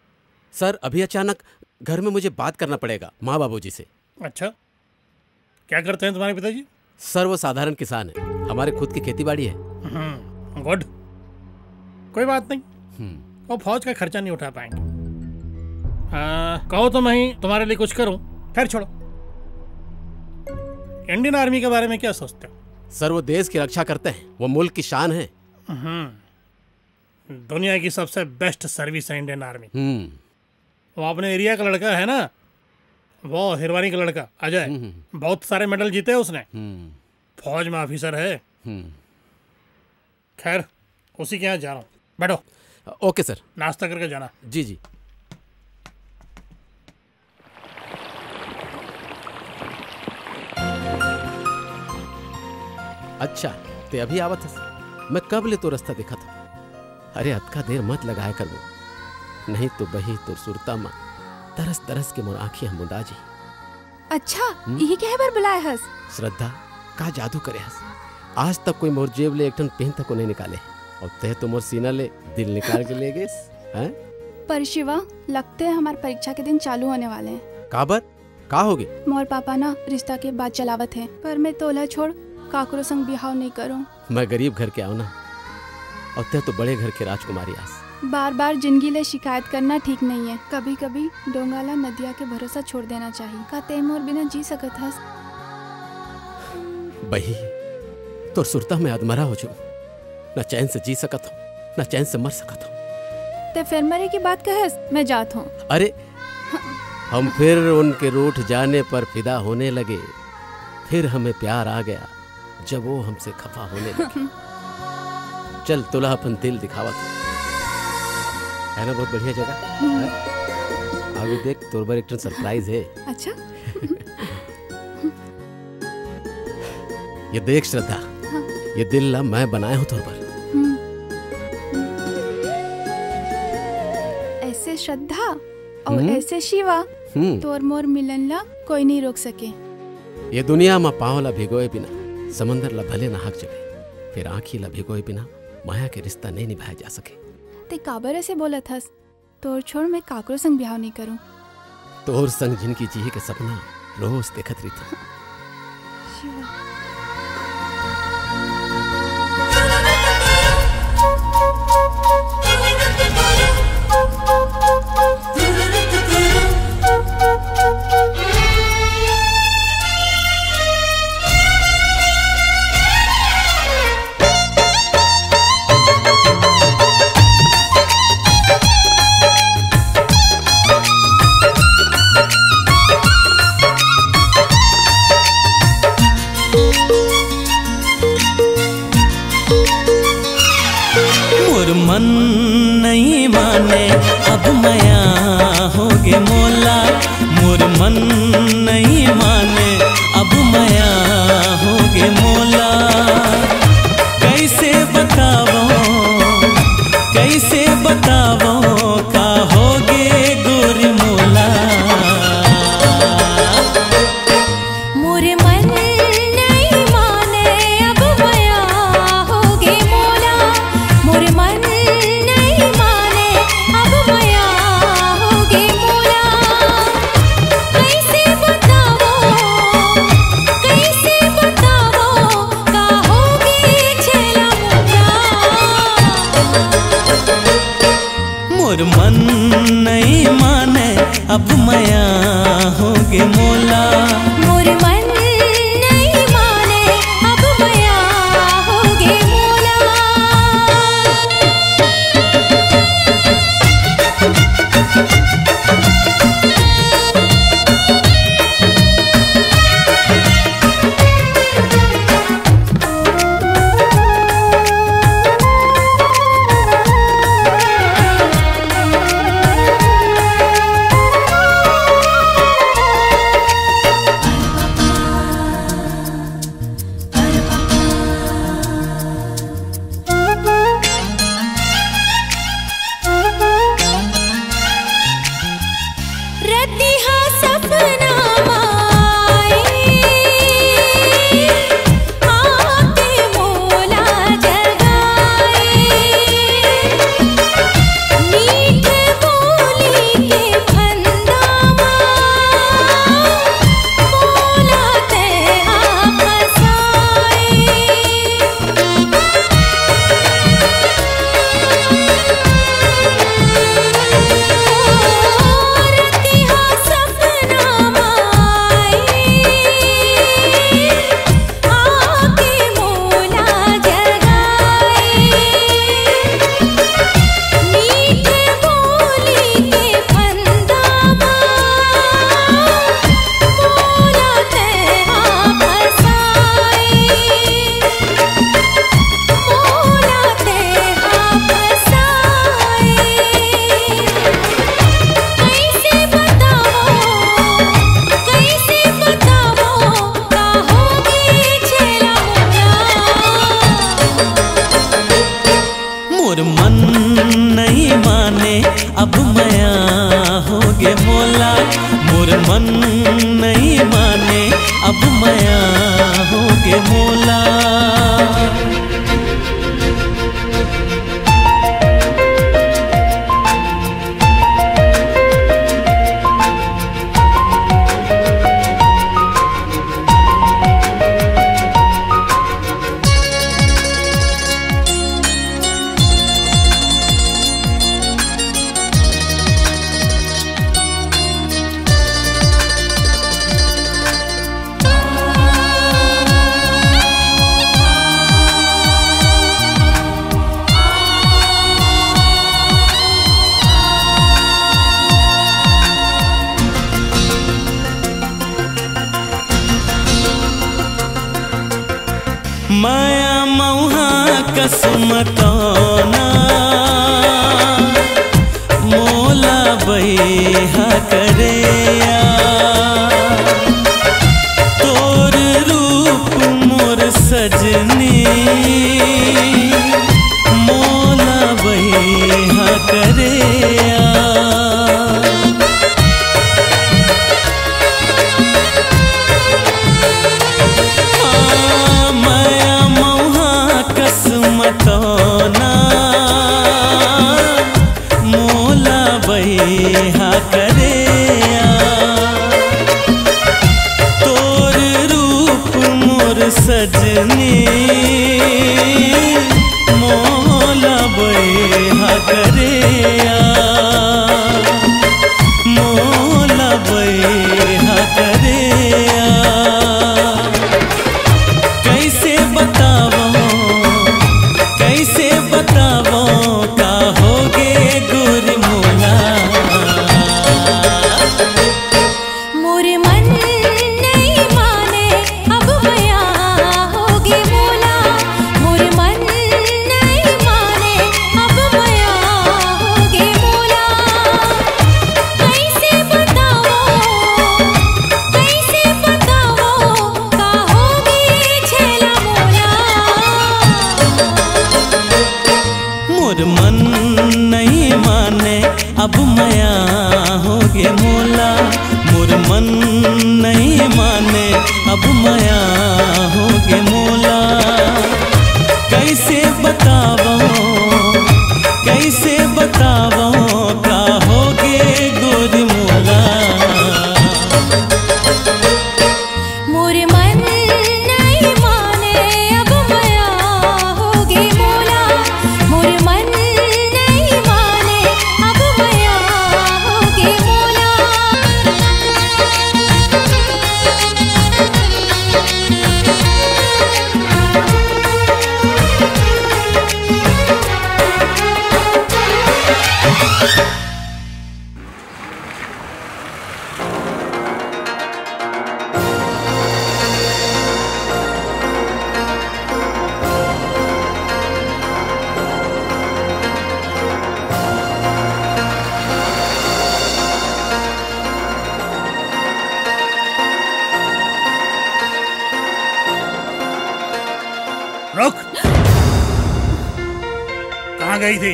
सर, अभी अचानक घर में मुझे बात करना पड़ेगा माँ बाबूजी से। अच्छा, क्या करते हैं तुम्हारे पिताजी? सर, वो साधारण किसान है, हमारे खुद की खेती बाड़ी है। हम्म, गुड। कोई बात नहीं, हम्म। वो फौज का खर्चा नहीं उठा पाएंगे। आ, कहो तो मैं ही तुम्हारे लिए कुछ करूं। खैर छोड़ो, इंडियन आर्मी के बारे में क्या सोचते हो? सर, वो देश की रक्षा करते हैं, वो मुल्क की शान है। हम्म, दुनिया की सबसे बेस्ट सर्विस है इंडियन आर्मी। हम्म। वो अपने एरिया का लड़का है ना, वो हिरवानी का लड़का अजय, हम्म, हम्म। बहुत सारे मेडल जीते हैं उसने। हम्म। फौज में ऑफिसर है। हम्म। खैर, उसी के यहाँ जा रहा हूँ, बैठो। ओके सर। नाश्ता करके जाना। जी, जी। अच्छा, ते अभी आवत हस? मैं कब ले तो रास्ता देखत हूँ। अरे, अतका देर मत लगाए करबो, नहीं तो बही तोर सुरता म तरस तरस के मोर आँखी ह मुंदा जी। अच्छा, हम्म? इही कहे बर बुलाए हस? श्रद्धा, का जादू करे हस? आज तक कोई मोर जेब ले एक ठन पेन तको नहीं निकाले, और ते तो मोर सीना ले दिल निकाल के ले गेस, हैं? पर शिवा, लगते है हमार परीक्षा के दिन चालू होने वाले हैं। काबर? का होगे? मोर पापा ना रिश्ता के बात चलावत हे, पर मैं तोला छोड़ काकरो संग बिहाव नइ करूं। मैं गरीब घर के आंव ना, अउ तैं तो बड़े घर के राजकुमारी आस। बार-बार जिंदगी ले शिकायत करना ठीक नइ हे। कभी-कभी डोंगा ला नदिया के भरोसा छोड़ देना चाही। का तैं मोर बिना जी सकत हस? बही, तोर सुरता में अधमरा हो जाहूं। ना चैन से जी सकत हंव, ना चैन से मर सकत हंव। तैं फेर मरे के बात कहस, मैं जात हंव। अरे, हम फिर उनके रूठ जाने पर फिदा होने लगे, फिर हमें प्यार आ गया, जब वो हमसे खफा होने लगे। चल, तोला अपन दिल दिखावत हंव। हे ना बहुत बढ़िया जगह? हम्म। हैं? आगे देख, तोर बर एक ठन surprise हे। अच्छा? ये देख श्रद्धा, हाँ। ये दिल ला मैं बनाए हंव तोर बर। हम्म। अइसे श्रद्धा अउ हम्म। अइसे शिवा, हम्म। तोर मोर मिलन ला कोई नइ रोक सके। ये दुनिया म पांव ला भिगोए बिना समंदर ला भले नहाक जबे, फेर आंखी ला भिगोए बिना मया के रिश्ता नइ निभाए जा सके। तैं काबर अइसे बोलत हस? तोर छोड़ मैं काकरो संग बिहाव नइ करूं। तोर संग जिनगी जिए के सपना रोज देखत रहिथंव। शिवा। मोर मन नइ माने, अब मया होगे मोला। मोर मन नइ माने, अब मया होगे मोला। कइसे बतावंव, कइसे बतावंव, का होगे गोरी मोला। मोर मन नइ माने, अब मया होगे मोला। मोर मन नइ माने, अब मया होगे मोला। कइसे बतावंव, कइसे बतावंव, का होगे छेला मोला। मोर मन नइ माने, अब मया होगे मोला। मोर मन नइ माने, अब मया होगे मोला। रतिहा सपना माए, आके मोला जगाए। मीठ बोली के फंदा मा, मोला ते आ फसाए। मोर मन नइ माने, अब मया होगे मोला। मोर मन नइ माने, अब मया होगे मोला। सुमतौना मोला बइहा करे आ, तोर रूप मोर सजनी मोला बइहा करे आ। हाँ, मया मौहा कस मतौना मोला बइहा करे आ। तोर रूप मोर सजनी मोला बइहा करे आ, मोला बइहा करे आ। कइसे बतावं, कइसे बतावं, का होगे गोरी मोला। मोर मन नइ माने, अब मया होगे मोला। मोर मन नइ माने, अब मया होगे मोला। कइसे बतावं, कइसे बतावं, का होगे छेला मोला। मोर मन नइ माने, अब मया होगे मोला। मोर मन नइ माने, अब मया होगे मोला। कइसे बतावं, कइसे बतावं, का होगे गोरी मोला। मोर मन नइ माने, अब मया होगे मोला। मोर मन नइ माने, अब मया होगे मोला। रुक। कहाँ गई थी?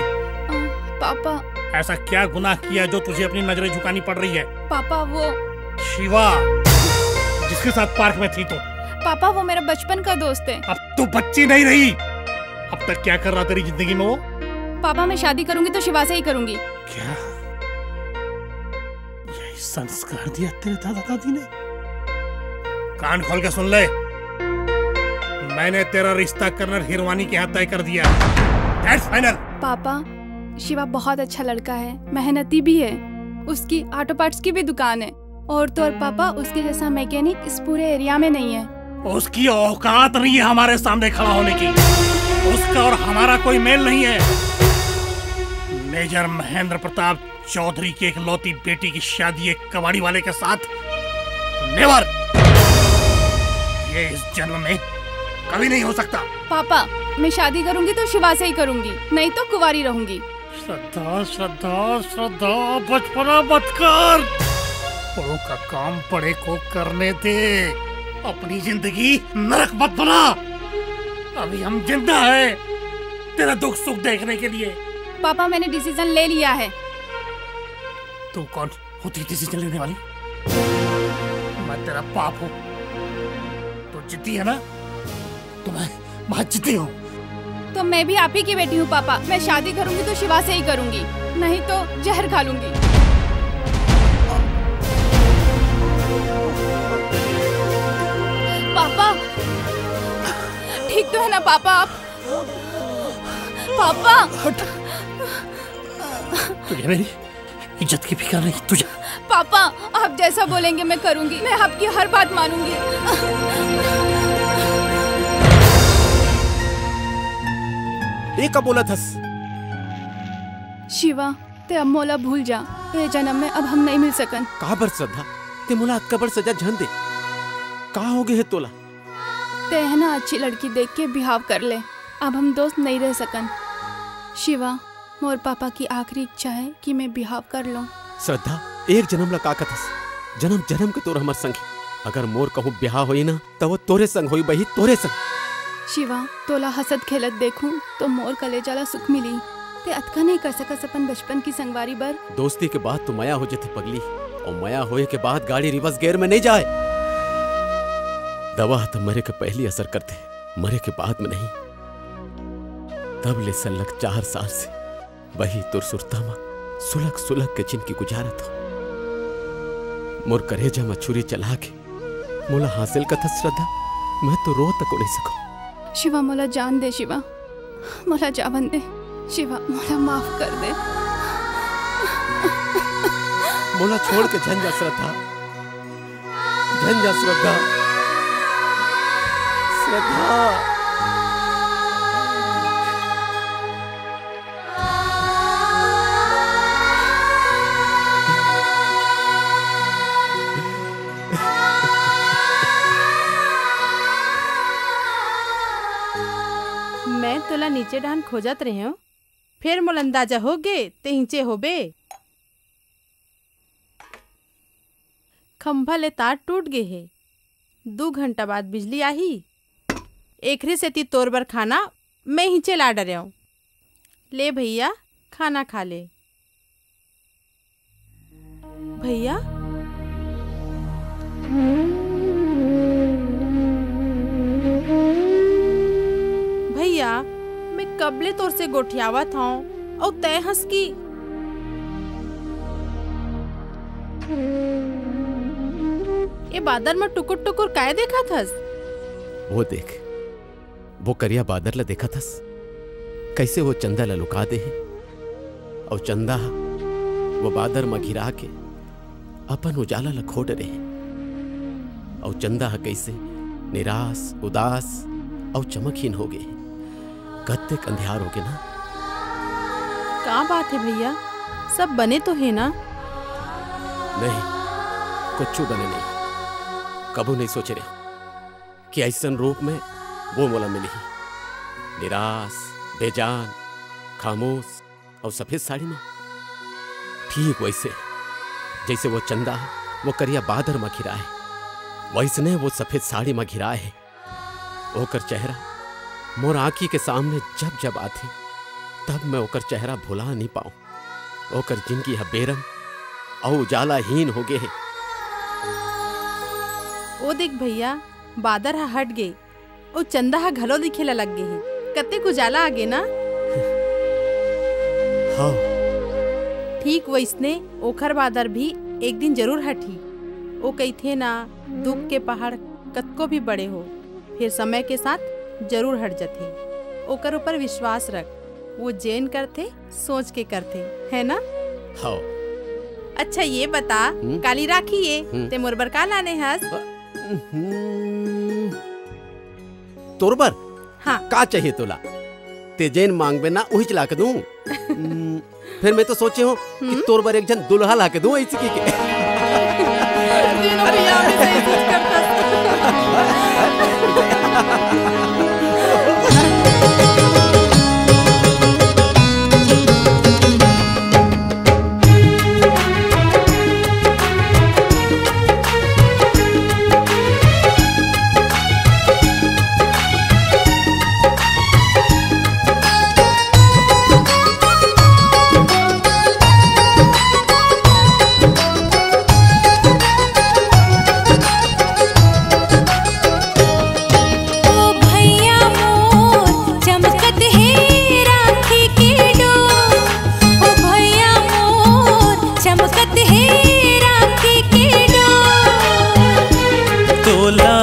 पापा। ऐसा क्या गुनाह किया जो तुझे अपनी नजरें झुकानी पड़ रही है? पापा, वो शिवा, जिसके साथ पार्क में थी तुम। पापा, वो मेरा बचपन का दोस्त है। अब तू बच्ची नहीं रही। अब तक क्या कर रहा तेरी जिंदगी में वो? पापा, मैं शादी करूंगी तो शिवा से ही करूंगी। क्या? यही संस्कार दिया तेरे दादा दादी ने? कान खोल के सुन ले, मैंने तेरा रिश्ता कर्नल हिरवानी के यहाँ तय कर दिया। That's final। पापा, शिवा बहुत अच्छा लड़का है, मेहनती भी है, उसकी ऑटो पार्ट्स की भी दुकान है, और तो और पापा, उसके जैसा मैकेनिक इस पूरे एरिया में नहीं है। उसकी औकात नहीं है हमारे सामने खड़ा होने की। उसका और हमारा कोई मेल नहीं है। मेजर महेंद्र प्रताप चौधरी की इकलौती बेटी की शादी एक कबाड़ी वाले के साथ? Never। ये इस जन्म में कभी नहीं हो सकता। पापा, मैं शादी करूंगी तो शिवा से ही करूंगी, नहीं तो कुंवारी रहूंगी। श्रद्धा, श्रद्धा, श्रद्धा, बचपना मत कर। बड़ों का काम बड़े को करने दे। अपनी जिंदगी नरक मत बना। अभी हम जिंदा हैं तेरा दुख सुख देखने के लिए। पापा, मैंने डिसीजन ले लिया है। तू कौन होती डिसीजन लेने वाली? मैं तेरा बाप हूँ। तू जिद्दी है ना, तो मैं बहुत जिद्दी हूँ। तो मैं भी आप ही की बेटी हूँ पापा। मैं शादी करूंगी तो शिवा से ही करूंगी, नहीं तो जहर खा लूंगी। पापा, ठीक तो है ना पापा आप? पापा। तुझे मेरी इज्जत की फिक्र नहीं, तुझे। पापा, आप जैसा बोलेंगे मैं करूंगी, मैं आपकी हर बात मानूंगी। ए का बोलत हस? शिवा, ते अब मोला भूल जा। ए जन्म में अब हम नहीं मिल सकन। का बर श्रद्धा, ते मोला अतका बड़ सजा झन दे। का हो गे हे तोला? ते है ना, अच्छी लड़की देख के बिहाव कर ले। अब हम दोस्त नइ रह सकन। शिवा, मोर पापा की आखिरी इच्छा हे कि मैं बिहाव कर लूं। श्रद्धा, एक जनम ला का कथस? जनम जनम के तोर हमर संग हे। अगर मोर कहूं बिहाव होई ना, त वो तोरे संग होई बही, तोरे संग। शिवा, तोला हंसत खेलत देखूं, तो मोर कलेजा ला सुख मिली। ते अतका नइ कर सकस अपन बचपन की संगवारी बर? दोस्ती के बाद तो मया हो जथे पगली, अउ मया होए के बाद गाड़ी reverse gear में नइ जाए। दवा ह त मरे के पहिली असर करथे, मरे के बाद में नहीं। तब ले सल्लग चार साल से बही तोर सुरता म सुलग सुलग के जिनगी गुजारत हंव। मोर करेजा म छुरी चला के मोला हांसे ल कथस श्रद्धा, मैं तो रो तको नइ सकंव। शिवा, मोला जान दे शिवा, मोला जावन दे शिवा, मोला माफ कर दे। मोला छोड़ के झन जा श्रद्धा, झन जा श्रद्धा, श्रद्धा। मैं तोला नीचे डहान खोजत रहेंव, फेर मोला अंदाजा हो गे, ते हींचे होबे। खंभा ले तार टूट गे हे। दू घंटा बाद बिजली आही। एकरे सेती तोर बर खाना मैं हींचे ला डरेंव। ले भैया, खाना खा ले। भैया, भैया, मैं कब ले तोर से गोठियावत हंव, अउ तैं हंस की। ए बादर म टुकुर टुकुर काय देखत हस? वो देख, वो करिया बादर ला देखत हस, कइसे वो चंदा ला लुका दे हे, अउ चंदा ह वो बादर म घिरा के अपन उजाला ला खो डरे हे, अउ चंदा ह कइसे निराश, उदास अउ चमकहीन हो गे हे। कतेक अंधियार हो गे ना। का बात हे भैया, सब बने तो हे ना? नहीं, कुछू बने नहीं। कभू नहीं सोचे रहेंव कि अइसन रूप में वो मोला मिलही। निराश, बेजान, खामोश अउ सफेद साड़ी में। ठीक वइसे, जइसे वो चंदा वो करिया बादर म घिराए, वइसने वो सफेद साड़ी म घिराए हे। ओकर चेहरा मोर आंखी के सामने जब जब आथे, तब मैं ओकर चेहरा भुला नइ पांव। ओकर जिनगी ह बेरंग अउ उजालाहीन हो गे हे। ओ देख भैया, बादर ह हट गे, अउ चंदा ह घलो दिखे ला लग गे हे। कतेक उजाला आ गे ना? हाँ। ठीक वइसने ओखर बादर भी एक दिन जरूर हटही। ओ कहिथे ना, दुख के पहाड़ कतको भी बड़े हो, फेर समय के साथ जरूर हट जथे। ओकर ऊपर विश्वास रख, वो जेन करथे, सोच के करथे, है ना? हव। अच्छा, ये बता, हम्म? काली राखी ये, हम्म। ते मोर बर का लाने हस? अ, हम्म, तोर बर? हाँ। का चाहिए तोला? ते जेन मांगबे ना, उहीच ला के दूं। हम्म, फेर मैं तो सोचे हंव कि हम्म? तोर बर एक झन दूल्हा ला के दूं, अइसे कहिके। तीनों भैया भी सही सोच करथस। ओ भैया मोर चमकत हे राखी के डोर, ओ भैया मोर चमकत हे राखी के डोर। तोला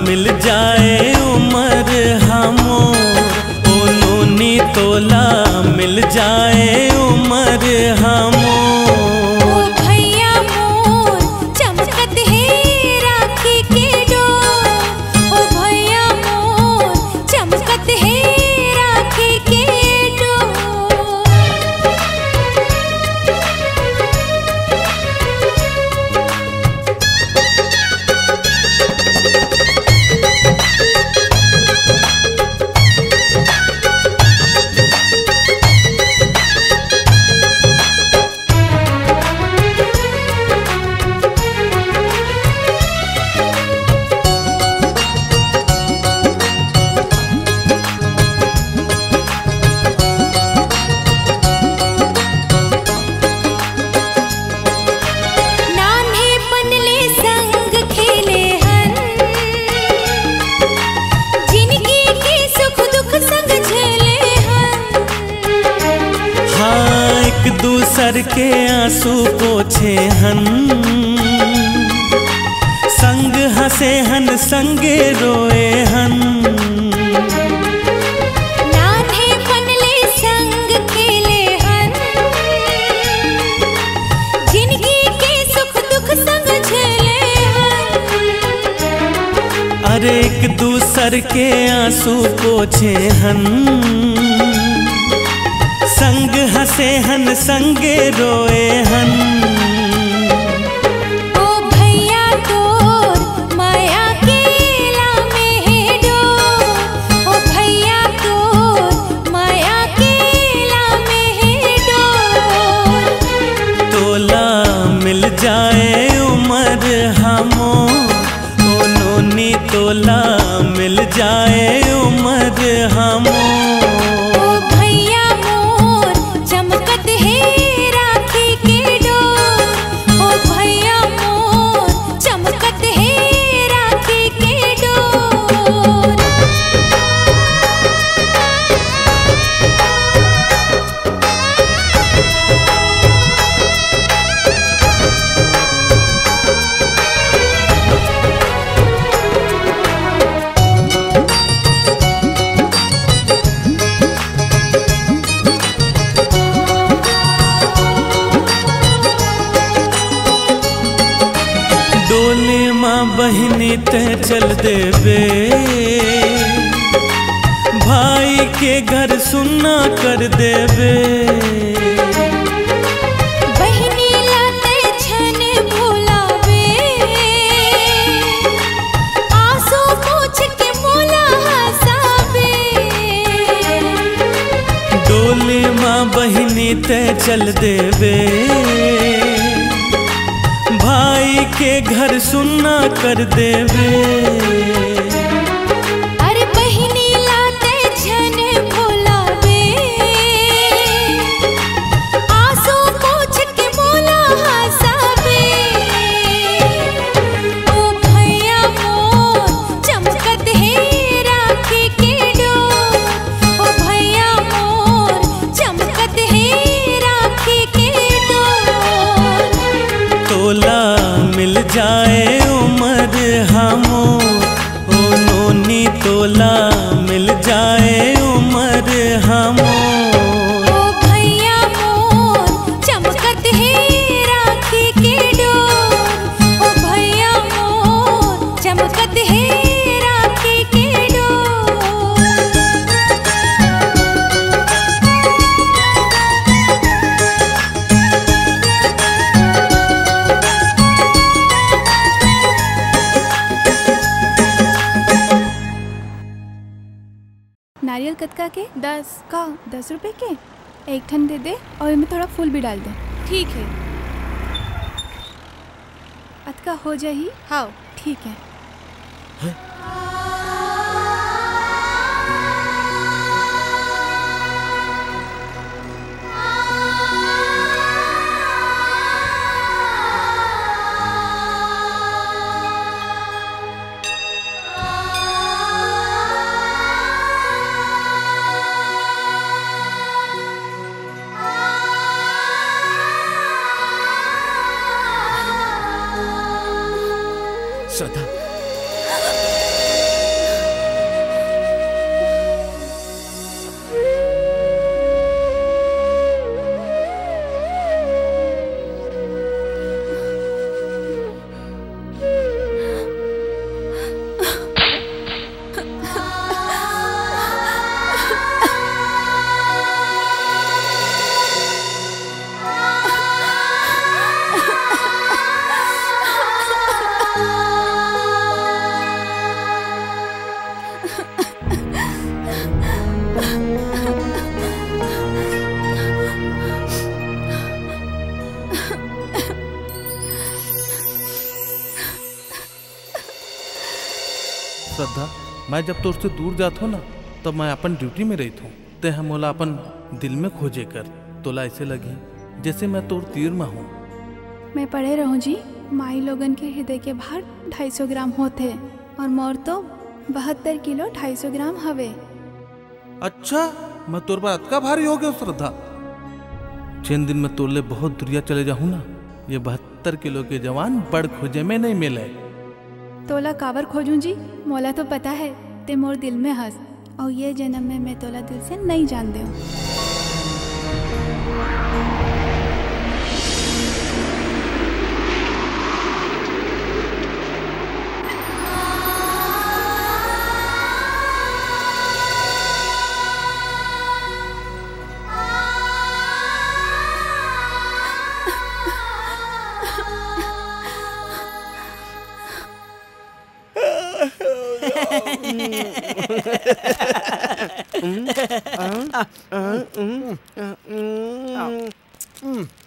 मिल जाए उमर हा मोर, ओ नोनी तोला मिल जाए उमर हा मोर। ओ भैया मोर चमकत हे राखी के डोर, ओ भैया मोर चमकत हे राखी के डोर। एक दूसर के आंसू पोछे हन, संग हंसे हन, संगे रोए हन। नान्हे पन ले संग खेले हन, जिनगी के सुख दुख संग झेले हन। अरे एक दूसर के आंसू पोछे हन, संग हंसे हन, संगे रोए हन। ओ भैया तोर माया के लामे हे डोर, ओ भैया तोर माया के लामे हे डोर। तोला मिल जाए उमर हमो, ओ नोनी तोला मिल जाए उमर हमो। ओ भैया मोर चमकत हे राखी के डोर, ओ भैया मोर चमकत हे राखी के डोर। डोली माँ बहिनी ते चल देबे, भाई के घर सुन्ना कर देबे। बहिनी ला ते झन भुलाबे, आंसू पोछ के मोला हंसाबे। डोली माँ बहिनी ते चल देबे, भाई के घर सुन्ना कर देबे। अरे बहिनी ला ते झन भुलाबे, आंसू पोछ के मोला हंसाबे। ओ भैया मोर चमकत हे राखी के डोर, ओ भैया मोर चमकत हे राखी के डोर। तोला मिल जाए उमर हमो, ओ नोनी तोला मिल जाए उमर हमो। ओ भैया मोर चमकत हे राखी के डोर, ओ भैया मोर चमकत हे राखी के डोर। नारियल कतका के? दस। का दस रुपए के? एक ठन दे दे और एमे थोड़ा फूल भी डाल दे। ठीक है। अतका हो जाही? हाँ। ठीक है। श्रद्धा। श्रद्धा, मैं जब तोर से दूर जात हूँ ना, तब मैं अपन ड्यूटी में रहित हूँ। ते ह मोला अपन दिल में खोजे कर, तोला ऐसे लगही जैसे मैं तोर तीर में हूँ। मैं पढ़े रहूँ जी, माई लोगन के हृदय के भार ढाई सौ ग्राम होथे और मोर तो बहत्तर किलो ढाई सौ ग्राम हवे। अच्छा, मैं तोर बर अतका भारी हो गयो श्रद्धा। जेन दिन मैं तोर ले बहुत दुरिया चले जाहूं ना, ये बहत्तर किलो के जवान बड़ खोजे में नहीं मिले। तोला काबर खोजूं जी? मोला तो पता है, ते मोर दिल में हस, अउ ये जन्म में मैं तोला दिल से नहीं जान देव।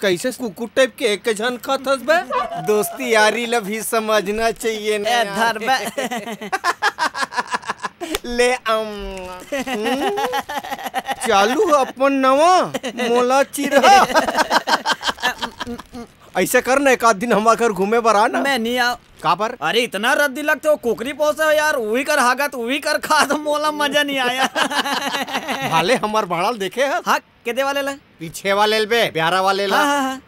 कैसे कुकुर टाइप के एक झन खात हस बे? दोस्ती यारी ला भी समझना चाहिए ना ए, यार। धर बे। ले, अम, हम्म, चालू अपन नवा मोला चिरहा। ऐसे कर ना, एक आध दिन हमारे घर घूमे बर आ ना। मैं नहीं आव। काबर? अरे, इतना रद्दी लगते हो, कुकरी पोसे हो यार, उही कर हागत, उही कर खात, मोला मजा नहीं आया। भाले हमर भाड़ा ल देखे हस? हाँ, केदे वाले ला? पीछे वाले ल बे, प्यारा वाले ला। हाँ, हाँ, हाँ।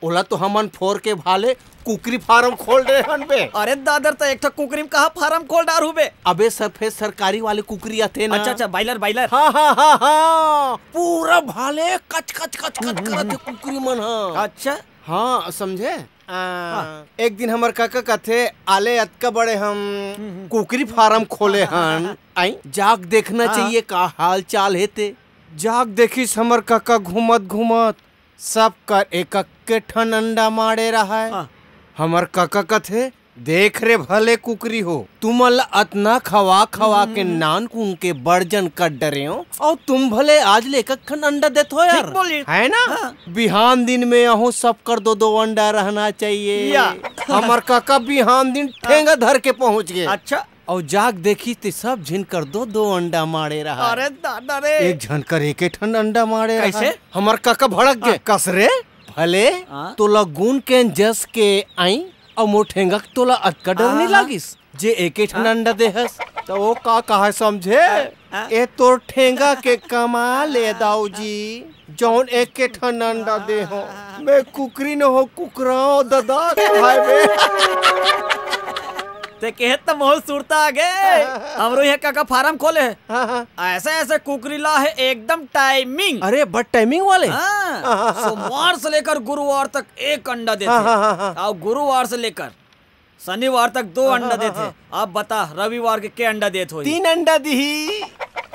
ओला तो हमन फोर के भाले कुकरी फार्म खोल रहे हन बे। अरे दादर, त एक ठो कुकरी में कहाँ फार्म खोल डारहू बे? अबे सफेद सरकारी वाले कुकरी आथे ना। अच्छा, अच्छा, बायलर, बायलर। हाँ, हाँ, हाँ, हाँ। पूरा भाले कच, कच, कच, कच करत हे कुकरी मन ह। अच्छा। हाँ, समझे? आ, हाँ। एक दिन हमर काका कथे, "आले अतका बड़े हम हम्म, हम्म। कुकरी फार्म खोले हन।" आई, जाग देखना हाँ। चाहिए का हाल चाल हे ते। जाग देखिस हमर काका घूमत घूमत, सब कर एक अक्के ठन अंडा मारे रहय। हाँ। हमर काका कथे, "देख रे भले कुकरी हो, तुमन ल अतना खवा खवा के हम्म। नान कुन के बड़ जन कर डरेंव, अउ तुम भले आज ले एक ठन अंडा देत हो यार, ठीक बोलिस। है ना?" हाँ। बिहान दिन में अहू सब कर दो दो अंडा रहना चाहिए। या। हमर काका बिहान दिन ठेंगा धर के पहुंच गे। अच्छा। अउ जाग देखिस ते सब झिन कर दो दो अंडा मारे रहा। अरे दादा रे। एक झन कर एक ठन अंडा मारे रहा। कैसे? हमर काका भड़क गे। हाँ। कस रे? भले हाँ। तोला गुन के जस के आई, अउ मोर ठेंगा के तोला अतका डर हाँ, नहीं हाँ। लागिस, जे एक ठन हाँ। अंडा दे हस। त ओ का कहा समझे? हाँ। ए तोर ठेंगा के कमाल ए दाऊ जी, जौन एक ठन अंडा दे हो। मैं कुकरी न हो, कुकराओ ददा कहाय बे। ते कहे त मोर सुरता आ गे। हमरो इहाँ काका फार्म खोले हे। हाँ, हाँ। ऐसे ऐसे कुकरी ला हे एकदम टाइमिंग। अरे, बड़ टाइमिंग वाले। हाँ। हाँ, हाँ, हाँ। सोमवार से लेकर गुरुवार तक एक अंडा देथे। हाँ, हाँ, हाँ, हाँ। अउ गुरुवार से लेकर शनिवार तक दो हाँ, अंडा हाँ, देथे। हाँ। अब बता, रविवार के के अंडा देत होही? तीन अंडा दिही।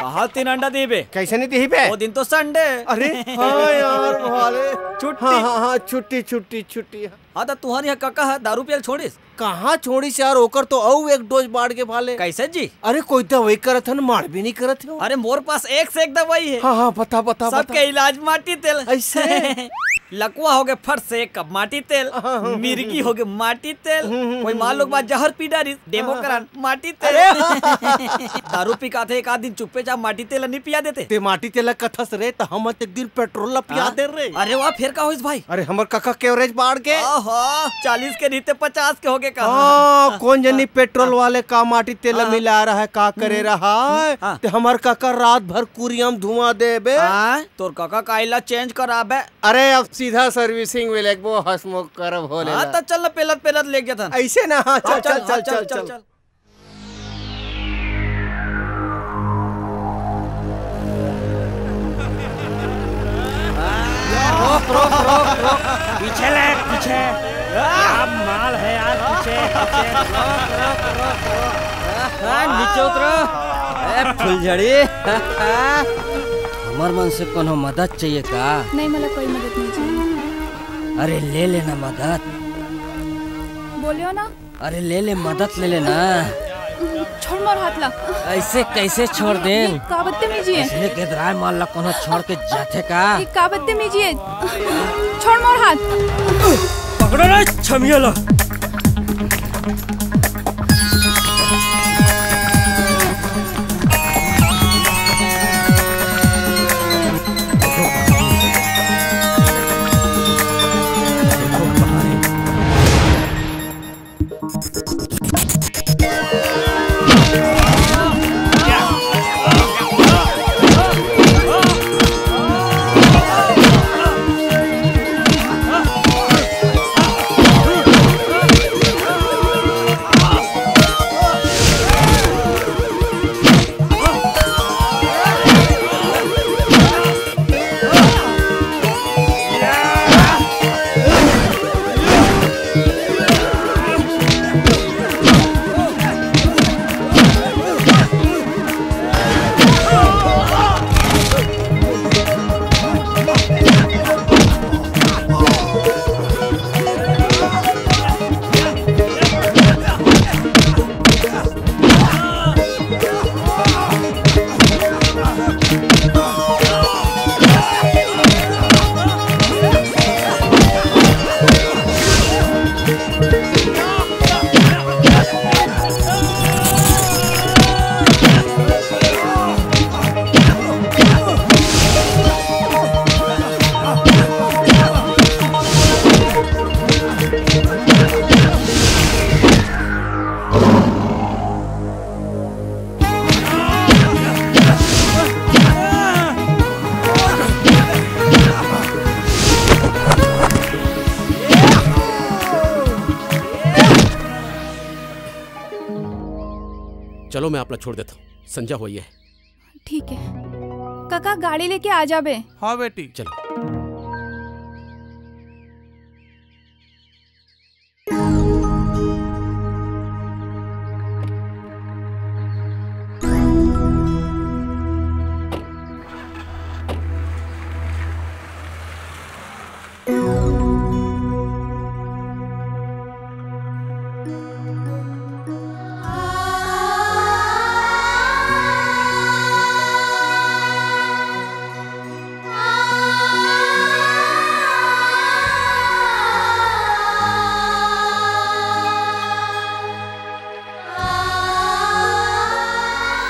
कहाँ तीन अंडा दिही बे? कैसे नहीं दिही बे? वो दिन तो संडे। अरे, हाँ यार, भाले। छुट्टी। हाँ, हाँ, हाँ, छुट्टी, छुट्टी, छुट्टी। हाँ, त तुँहर इहाँ काका ह दारू पियल छोड़िस? कहाँ छोड़िस यार, ओकर तो अउ एक डोज बाढ़ गे भाले। कैसे जी? अरे, कोई दवाई करत हे न, माड़ भी नहीं करत हे। अरे, मोर पास एक से एक दवाई हे। हाँ, हाँ, बता, बता, सबके बता। इलाज माटी तेल। ऐसे? लकवा होगे फट से एक कप माटी तेल, हाँ, हाँ, हाँ, मिर्गी हाँ। होगे माटी तेल, हम्म, हम्म, कोई हम्म, मान लो हम्म। बात जहर पी डारिस, डेमो हाँ, हाँ। करान, माटी तेल। अरे, हाँ। दारू पी के आथे, एक आध दिन चुप्पे चाप माटी तेल नहीं पिया देते। ते माटी तेल ला कथस रे, त हम एक दिन पेट्रोल ला पिया हाँ? दे रे। अरे वाह, फिर का होइस भाई? अरे, हमर काका के एवरेज बाढ़ गे। ओहो, चालीस के रहिते पचास के होगे का? हाँ, कौन जनी हाँ, पेट्रोल हाँ। वाले का माटी तेल ला हाँ। मिला रहा है, का करे हम्म। रहा है? हाँ। ते हमर काका रात भर कुरिया म धुआं देबे। हाँ, तोर काका का आइल ला चेंज कराबे। अरे, अब सीधा सर्विसिंग में लेगबो, हंसमुख करब होले हाँ, ला। त चल ना, पेलत पेलत लेग जाथन। ऐसे ना, हाँ, हाँ, चल, चल, चल, हाँ, चल, चल, चल, चल। चल। रोक, रोक, रोक, रोक। पीछे ले, पीछे। क्या माल है यार, पीछे, पीछे। रोक, रोक, रोक, रोक। हाँ, नीचे उतरो। ए, फुलझड़ी। हमर मन से कोनो मदद चाहिए का? नहीं, मोला कोई मदद नहीं चाहिए। अरे, ले लेना मदद। बोलियो ना। अरे, ले ले, मदद ले लेना। छोड़ मोर हाथ ला। ऐसे कैसे छोड़ देन? ये का बदतमीजी है? इसने के दराय माल ला कोनो छोड़ के जाथे का? ये का बदतमीजी है? छोड़ मोर हाथ। पकड़ो रे छमिया ला। चलो, मैं आप ला छोड़ देता हूँ, संझा होई हे। ठीक हे कका, गाड़ी लेके आ जाबे। हाँ बेटी। चलो।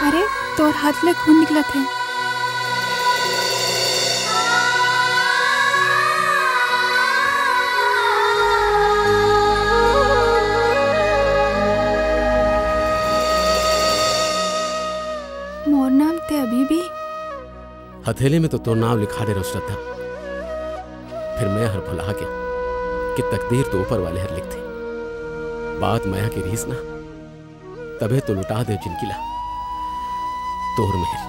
अरे, तोर हाथ ले खून निकलत हे। मोर नाम ते अभी भी हथेली में तो तोर नाम लिखा दे रहो श्रद्धा। फिर मैं हर भुला गया कि तकदीर तो ऊपर वाले हर लिखथे। बात मया के रीस ना, तभे तो लुटा दे जिनकी ला तोर मेहर।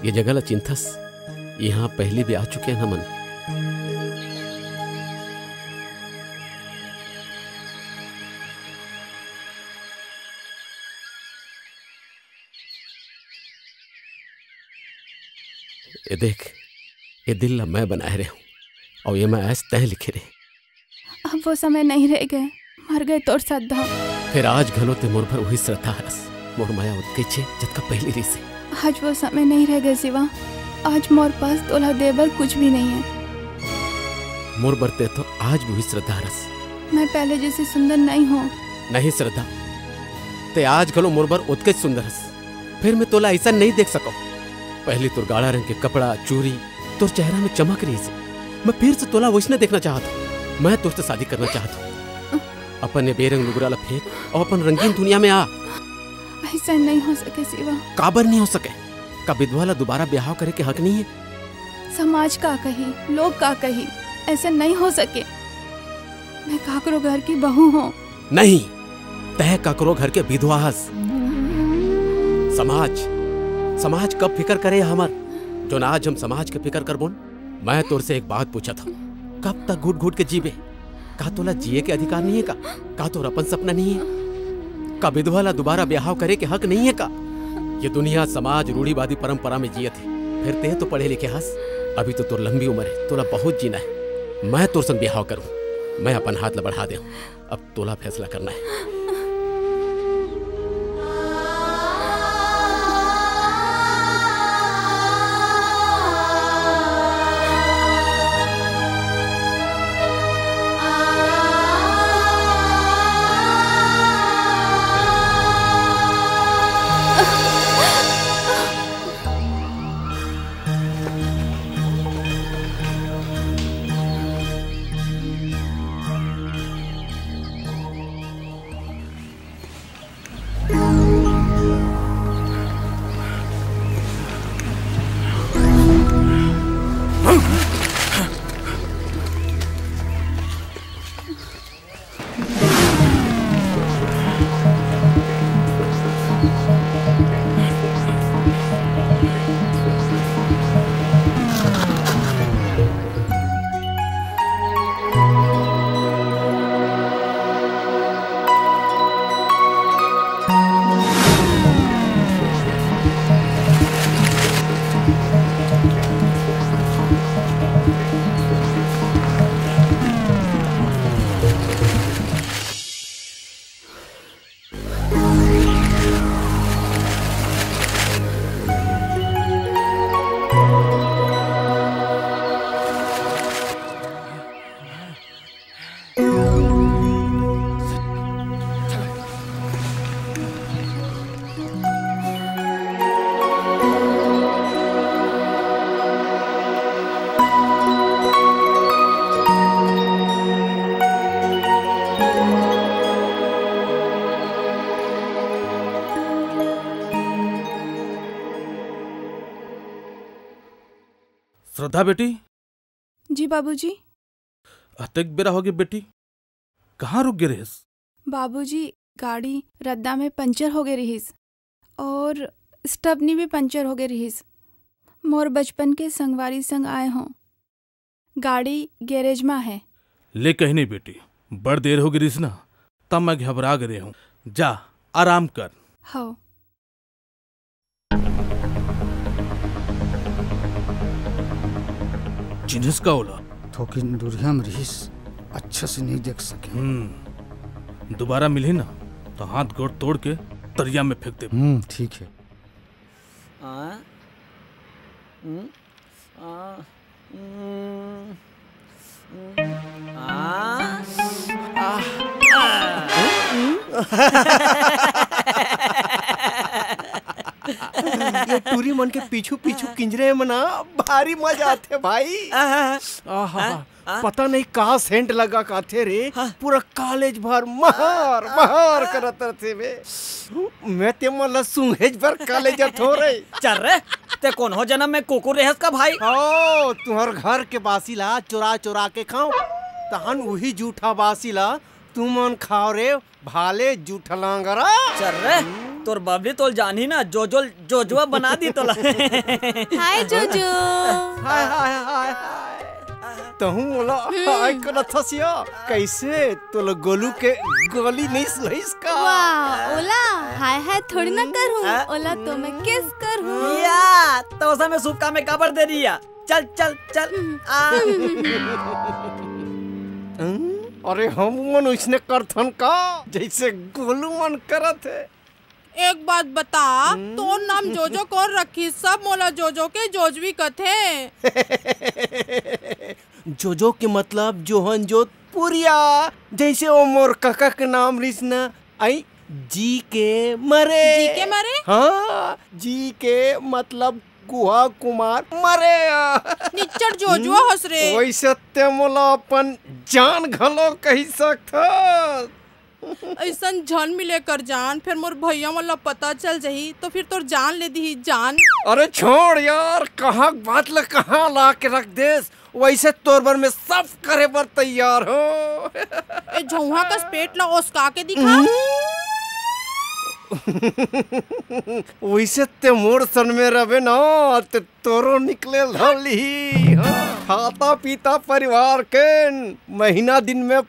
ये जगह ला चिंथस, यहाँ पहली भी आ चुके हैं हमन। ये देख, ये दिल ला मैं बनाए रहे हूँ, और ये मैं आज तय लिखे रहे। अब वो समय नहीं रह गए, मर गए तोर श्रद्धा। फिर आज घलो ते मोर भर वही श्रद्धा हरस, मोर मया उतके छे, जतका पहली रीस हे। आज वो समय नहीं रह गए शिवा, आज मोर पास तोला दे बर कुछ भी नहीं है। मोर बर ते तो आज भी वही श्रद्धा हरस। मैं पहले जैसी सुंदर नहीं हूँ। नहीं श्रद्धा, ते आज घलो मोर बर उतके सुंदर हस। फिर मैं तोला ऐसा नहीं देख सको। पहली तोर गाढ़ा रंग के कपड़ा, चूरी, तोर चेहरा में चमक रही से। मैं फिर से तोला वैसने देखना चाहत हूँ। मैं तोर से शादी करना चाहत हूँ। अपन ये बेरंग लुगरा ला फेंक और अपन रंगीन दुनिया में आ। ऐसा नहीं हो सके शिवा। काबर नहीं हो सके? का विधवा ला दोबारा ब्याह करे के हक नहीं है? समाज का कही, लोग का कही, ऐसा नहीं हो सके। मैं काकरो घर की बहू हूँ। नहीं, तय ककरो घर के विधवा हस। समाज, समाज कब फिकर करे हमर? जोन आज हम समाज के फिकर करबोन। मैं तोर से एक बात पूछत हूँ, कब तक घुट घुट के जीबे? का तोला जिए के अधिकार नहीं है का? का तोर अपन सपना नहीं है? का विधवा ला दोबारा ब्याह करे के हक नहीं है का? ये दुनिया समाज रूढ़िवादी परंपरा में जियत है। फिर ते तो पढ़े लिखे हस, अभी तो तोर लंबी उम्र है, तोला बहुत जीना है। मैं तोर संग ब्याह करूँ, मैं अपन हाथ ला बढ़ा दे। अब तोला फैसला करना है। श्रद्धा बेटी। जी बाबूजी। अतेक बेरा होगे बेटी, कहाँ रुक गे रहिस? बाबूजी, गाड़ी रद्दा में पंचर होगे रहिस और स्टपनी भी पंचर होगे रहिस। मोर बचपन के संगवारी संग आए हों। गाड़ी गैरेज मा हे। ले कहीं नहीं बेटी, बड़ देर होगे रहिस ना, तब मैं घबरा गे रहेंव। जा, आराम कर। हव। चिन्हिस का ओला? थोकिन दुरिहा में रहिस, अच्छा से नहीं देख सके। हम्म, दोबारा मिलही ना, तो हाथ गोड़ तोड़ के तरिया में फेंक दे। हम्म, ठीक है। आ? हम्म? आ? हम्म? हम्म? आ? आ? आ? ये टूरी मन के पीछू पीछू किंजरे में ना भारी मजा आथे भाई। आहा, आ? पता नहीं का सेंट लगा काथे रे, हाँ। पूरा कॉलेज भर महर महर करत रथे बे। मैं ते मन ला सूंघेच बर कॉलेज जाथों रे। चल रे, ते कोनो जनम में कुकुर रहेस का भाई? ओ, तुहर घर के बासी ला चुरा चुरा के खाओ, तहन उही जूठा बासी ला तुमन खाओ रे। भाले जूठलांगरा। चल रे, तोर बबली तोल जानही ना, जोजो, जोजुआ बना दी तोला। हाय जोजो। हाय, हाय, हाय, हाय। तहूँ मोला हाय करत हस या? कैसे तोला गोलू के गोली नहीं सुहाइस का? वाह, ओला हाय हाय थोड़ी ना करहूँ, ओला तो मैं किस करहूँ। या, तो ओसा में सुक्का में काबर दे रही है? चल, चल, चल। आ। हम्म, अरे हम मन उसने करथन का, जैसे गोलू मन करत हे। एक बात बता, हम्म। तोर नाम जोजो कौन रखी? सब मोला जोजो के जोजवी कथे। जोजो के मतलब जोहन जोत पुरिया, जैसे वो मोर कका के नाम रिस न, आई जी के मरे। जी के मरे? हाँ, जी के मतलब गुहा कुमार मरे। निच्चट जोजुआ हस रे। वैसे ते मोला अपन जान घलो कही सकथस। ऐसन झन मिले कर जान, फिर मोर भैया मन ला पता चल जाही तो फिर तोर जान ले दिही जान। अरे छोड़ यार, कहाँ बात ला कहाँ ला के रख देस। वैसे तोर बर मैं सब करे बर तैयार हूँ। ए झौहा कस पेट ला ओसका के दिखा। वैसे ते मोर सन में रहे ना, ते तोरो निकले धर लिही। हाँ। खाता पीता परिवार के महीना दिन में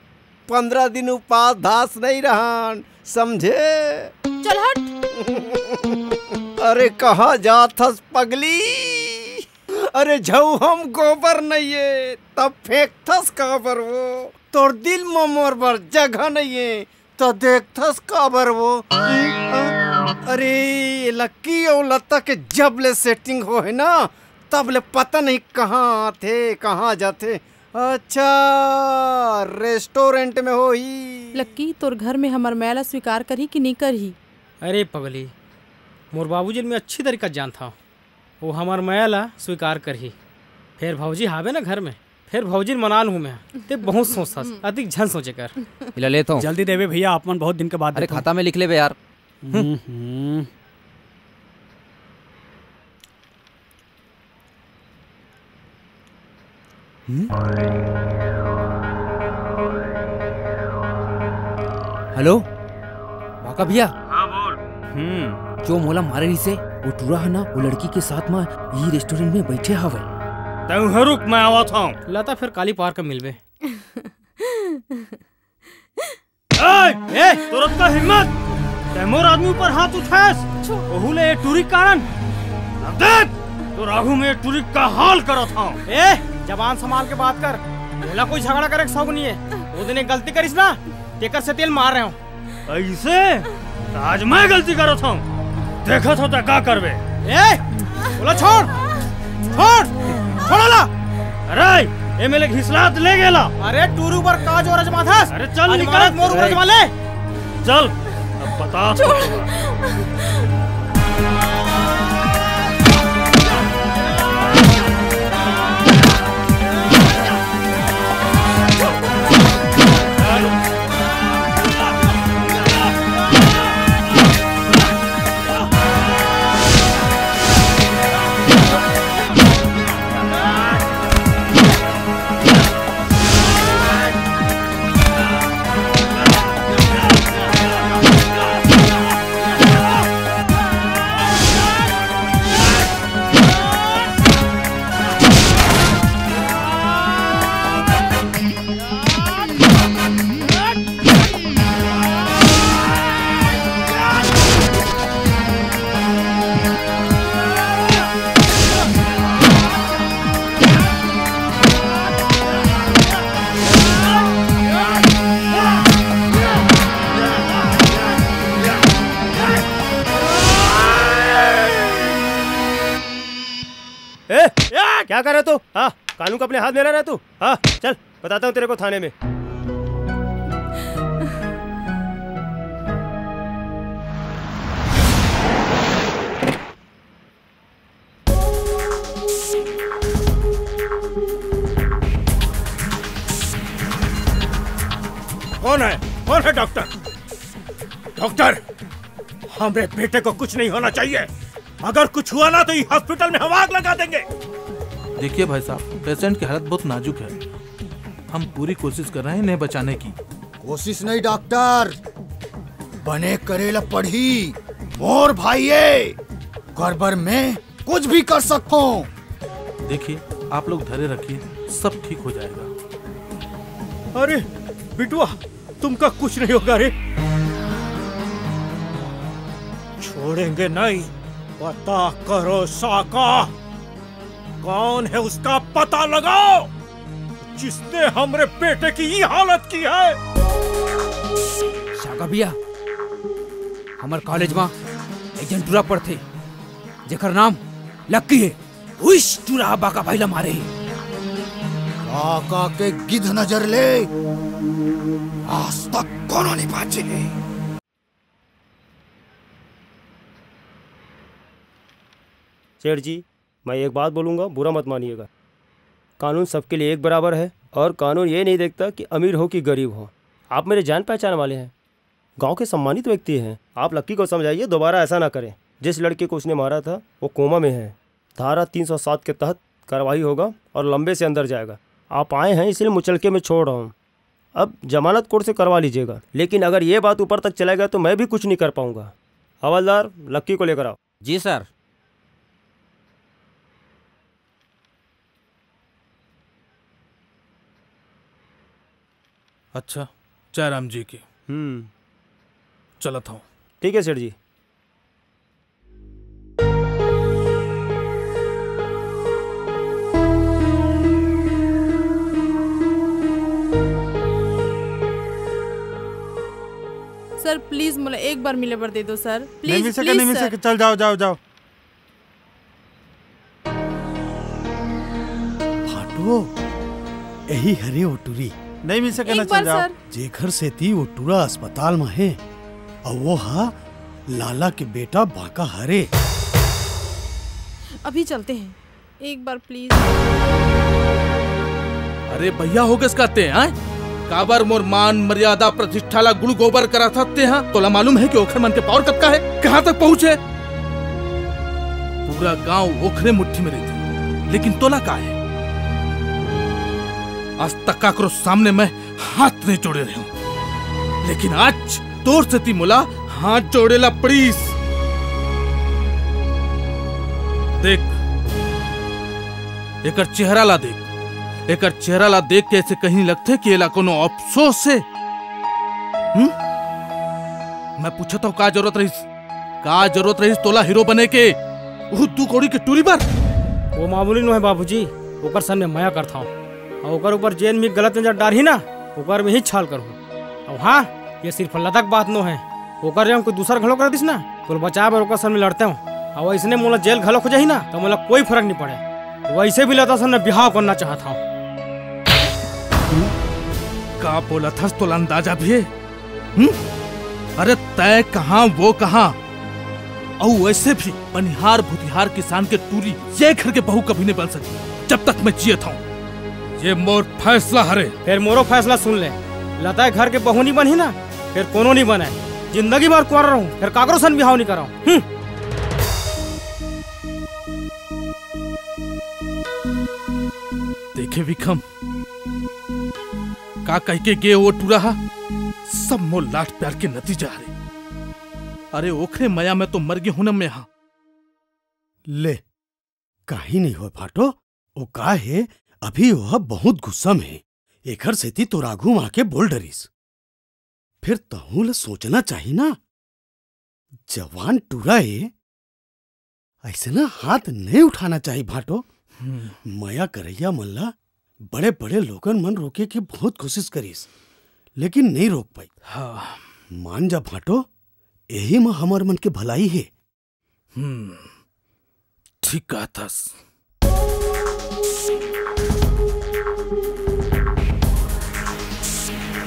पंद्रह दिन उपास धास नहीं रहन, समझे? चल हट। अरे कहाँ जात हस पगली? अरे झऊ हम गोबर नहीं है, तब फेंकथस काबर वो? तोर दिल म मोर बर जगह नहीं है, तो देखथस काबर वो? अरे लक्की अउ लता के जब ले सेटिंग हो है ना, तब ले पता नहीं कहाँ आथे, कहाँ जाथे। अच्छा, रेस्टोरेंट में होही। लक्की, तोर घर में हमर मया ला स्वीकार करही कि नी करही? अरे पगली, मोर बाबूजी ल मैं अच्छी तरीका जानथव। वो हमर मया ला स्वीकार करही। फेर भौजी हावे ना घर में, फेर भौजी ल मना लूँ मैं। ते बहुत सोचथस, अतिक झन सोचे कर। इला लेत हूँ। जल्दी देवे भैया, आप मन बहुत दिन के बाद अरे देथव। खाता में लिख लेबे यार। हम्म, हम्म। हम्म? हेलो, बाका भैया। हाँ, बोल। हम्म। जो मोला मारे रिसे, वो टूरा है ना, वो लड़की के साथ में यही रेस्टोरेंट में बैठे हवे। तू हरुक, मैं आवत हूँ। लता फिर काली पार्क में मिलबे। ए, ए, तोर अतका हिम्मत? तै मोर आदमी ऊपर हाथ उठायस? ओहू ले ए टूरी के कारण? अब देख, तोर आगू में ए टूरी के का हाल करत हंव। ए, जबान संभाल के बात कर। मोला कोई झगड़ा करे के शौक नहीं है। वो दिन एक गलती करिस ना, तेकर सेती ल मार रहे हंव। अइसे? त आज मैं गलती करत हंव। देखत हंव तै का करबे। ए, ओला छोड़। छोड़। छोड़ ओला। अरे, एमएलए घिसलात ले गेला। अरे, टूरू बर का जोर अजमाथस? अरे, चल, आज निकल। मारत मोर ऊपर अजमा ले। चल, अब बता। छोड़। क्या कर रहे तू? हाँ, कानून को अपने हाथ में ले रहे तू? हाँ, चल, बताता हूँ तेरे को थाने में। कौन है? कौन है डॉक्टर? डॉक्टर, हमरे बेटे को कुछ नहीं होना चाहिए। अगर कुछ हुआ ना तो ये हॉस्पिटल में हम आग लगा देंगे। देखिए भाई साहब, पेशेंट की हालत बहुत नाजुक है। हम पूरी कोशिश कर रहे हैं इन्हें बचाने की। कोशिश नहीं डॉक्टर, बने करे ला पड़ही। मोर भाई ये, गड़बड़ में कुछ भी कर सकथों। देखिए, आप लोग धैर्य रखिए, सब ठीक हो जाएगा। अरे बिटुआ, तुमका कुछ नहीं होगा रे। छोड़ेंगे नहीं, पता करो साका, कौन है उसका पता लगाओ, जिसने हमरे बेटे की ये हालत की है। साका भैया, हमर कॉलेज मा एक झन टूरा पढ़थे, जेकर नाम लक्की हे। उस टूरा बाका भाई ला मारे हे। बाका के गिद्ध नजर ले, आज तक कोनो नहीं बाचे हे। सेठ जी, मैं एक बात बोलूंगा, बुरा मत मानिएगा। कानून सबके लिए एक बराबर है और कानून ये नहीं देखता कि अमीर हो कि गरीब हो। आप मेरे जान पहचान वाले हैं, गांव के सम्मानित व्यक्ति हैं। आप लक्की को समझाइए, दोबारा ऐसा ना करें। जिस लड़के को उसने मारा था, वो कोमा में है। धारा तीन सौ सात के तहत कार्रवाई होगा और लंबे से अंदर जाएगा। आप आए हैं, इसलिए मुचलके में छोड़ रहा हूँ। अब जमानत कोर्ट से करवा लीजिएगा, लेकिन अगर ये बात ऊपर तक चला गया तो मैं भी कुछ नहीं कर पाऊंगा। हवलदार, लक्की को लेकर आओ। जी सर। अच्छा, जयराम जी की। हम्म। चलत हूँ। ठीक है सेठ जी। सर, प्लीज मोला एक बार मिले बर दे दो सर, नहीं प्लीज, मिल सके, प्लीज नहीं मिल सर। सके। चल जाओ, जाओ, जाओ। भाटो, यही हरे वो टूरी। नहीं मिल सके ना, एक बार चल जाओ। सर। जेखर सेती वो टूरा अस्पताल में है, और वो हा लाला के बेटा बाका हरे। अभी चलते हैं, एक बार प्लीज। अरे भैया, हो गस कहते हैं, हैं? काबर मोर मान, मर्यादा, प्रतिष्ठा ला गुड़ गोबर करा सकते हैं? तोला मालूम है कि ओखर मन के पावर कतका है, कहाँ तक पहुँचे? पूरा गांव ओखरे मुट्ठी में रहते, लेकिन तोला का है? आज तक काकरो सामने मैं हाथ नहीं जोड़े रहे हूँ, लेकिन आज तोर सेती मोला हाथ जोड़े ला पड़ीस। देख, एकर चेहरा ला देख, एकर चेहरा ला देख के ऐसे कहीं लगथे कि एला कोनो अफसोस से। हम्म? मैं पूछत हूँ, का जरूरत रहिस, का जरूरत रहिस तोला हीरो बने के? वो दू कौड़ी के टूरी बर? वो मामूली नो है बाबूजी, ओकर सामने मया करता हूँ, और ओकर ऊपर जेन भी गलत नजर डारही ना, ओकर में ही छाल करूँ। अउ हाँ, ये सिर्फ लतक बात नो है, ओकर जगह कोई दूसर घलो कर दिस ना, तो बचाए बर ओकर सामने लड़ते हो। अउ अइसने मोला जेल घलो हो जाही ना, तो मोला कोई फर्क नहीं पड़े। वैसे भी लता से मैं बिहाव करना चाहत हूँ। का बोलत हस, तोला अंदाजा भी है? हम्म? अरे तय कहाँ, वो कहाँ? अउ वैसे भी बनिहार भुतिहार किसान के टूरी ये घर के बहू कभी नहीं बन सकती, जब तक मैं जियत हूँ। ये मोर फैसला हरे। फिर मोरो फैसला सुन ले, लता घर के बहू नहीं बनही ना, फिर कोनो नहीं बने। जिंदगी भर कुंवारा रहूं, फिर काकरो सन बिहाव नहीं कराऊं। हम्म। देखे विक्रम, का कह के गे वो टूरा हा? सब मोर लाड प्यार के नतीजा हरे। अरे ओखरे मया में तो मर गे हूं ना मैं हा। ले, काहीं नहीं होय भाटो, ओ का हे, अभी ओह बहुत गुस्सा में हे, एखर सेती तोर आघू म आके बोल डरिस। फेर तहूं ल सोचना चाही ना, जवान टूरा ए, अइसना हाथ नइ उठाना चाही भाटो। हम्म। मया करइया मन ल बड़े-बड़े लोगन मन रोके के बहुत कोशिश करिस, लेकिन नइ रोक पाई। हाँ। मान जा भाटो, एही म हमर मन के भलाई हे। हम्म, ठीक कहत हस।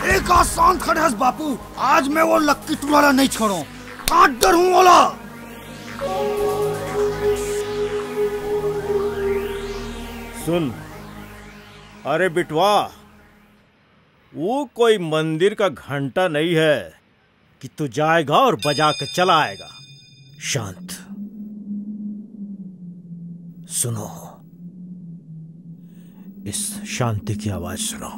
एक आसान खड़े हस बापू, आज मैं वो लक्की टूरा ला नहीं छोड़ो, काट डर हूँ ओला। सुन, अरे बिटवा, वो कोई मंदिर का घंटा नहीं है कि तू जाएगा और बजा के चला आएगा। शांत, सुनो, इस शांति की आवाज सुनो।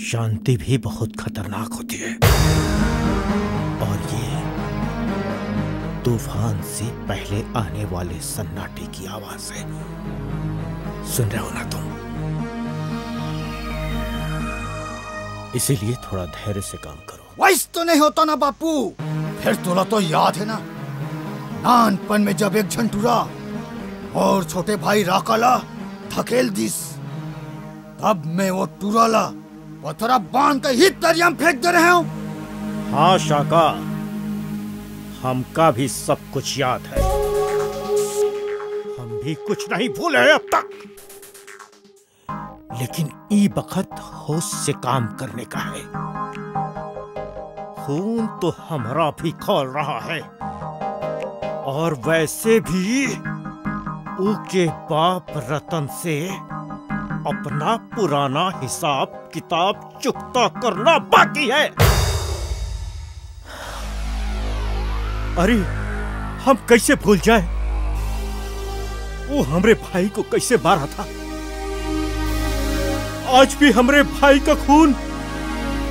शांति भी बहुत खतरनाक होती है। और ये तूफान से पहले आने वाले सन्नाटे की आवाज है। सुन रहे हो ना तुम? इसीलिए थोड़ा धैर्य से काम करो। वैस तो नहीं होता ना बापू। फिर तोला तो याद है ना, नानपन में जब एक झन टूरा और छोटे भाई राका ला धकेल दिस, तब मैं वो टूरा ला पथरा बांध के ही दरिया में फेंक दे रहे हूँ। हाँ शाका, हमका भी सब कुछ याद है। हम भी कुछ नहीं भूले हैं अब तक। लेकिन ई बखत होश से काम करने का है। खून तो हमरा भी खौल रहा है, और वैसे भी ऊके बाप रतन से अपना पुराना हिसाब किताब चुकता करना बाकी है। अरे, हम कैसे भूल जाए? वो हमरे भाई को कैसे मारा था? आज भी हमरे भाई का खून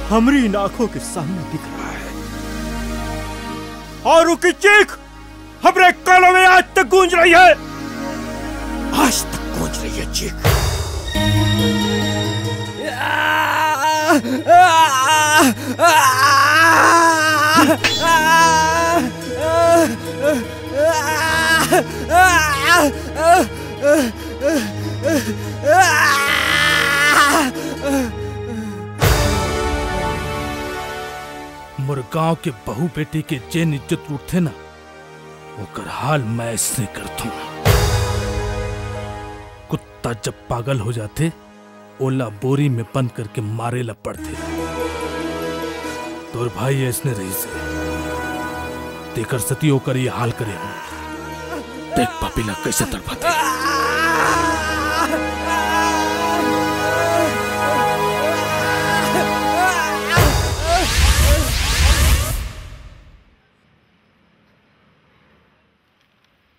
हमरी इन आंखों के सामने दिख रहा है, और उसकी चीख हमरे कानों में आज तक गूंज रही है। आज तक गूंज रही है चीख। मोर गांव के बहू बेटी के जेन इज्जत उठथे ना, ओकर हाल मैं ऐसने करथों। कुत्ता जब पागल हो जाथे, ओला बोरी में बंद करके मारे ला पड़थे। तोर भाई ऐसने रहिस हे, तेकर सेती ओकर ये हाल करे हूँ। देख पापी ला कैसे तड़पाथे।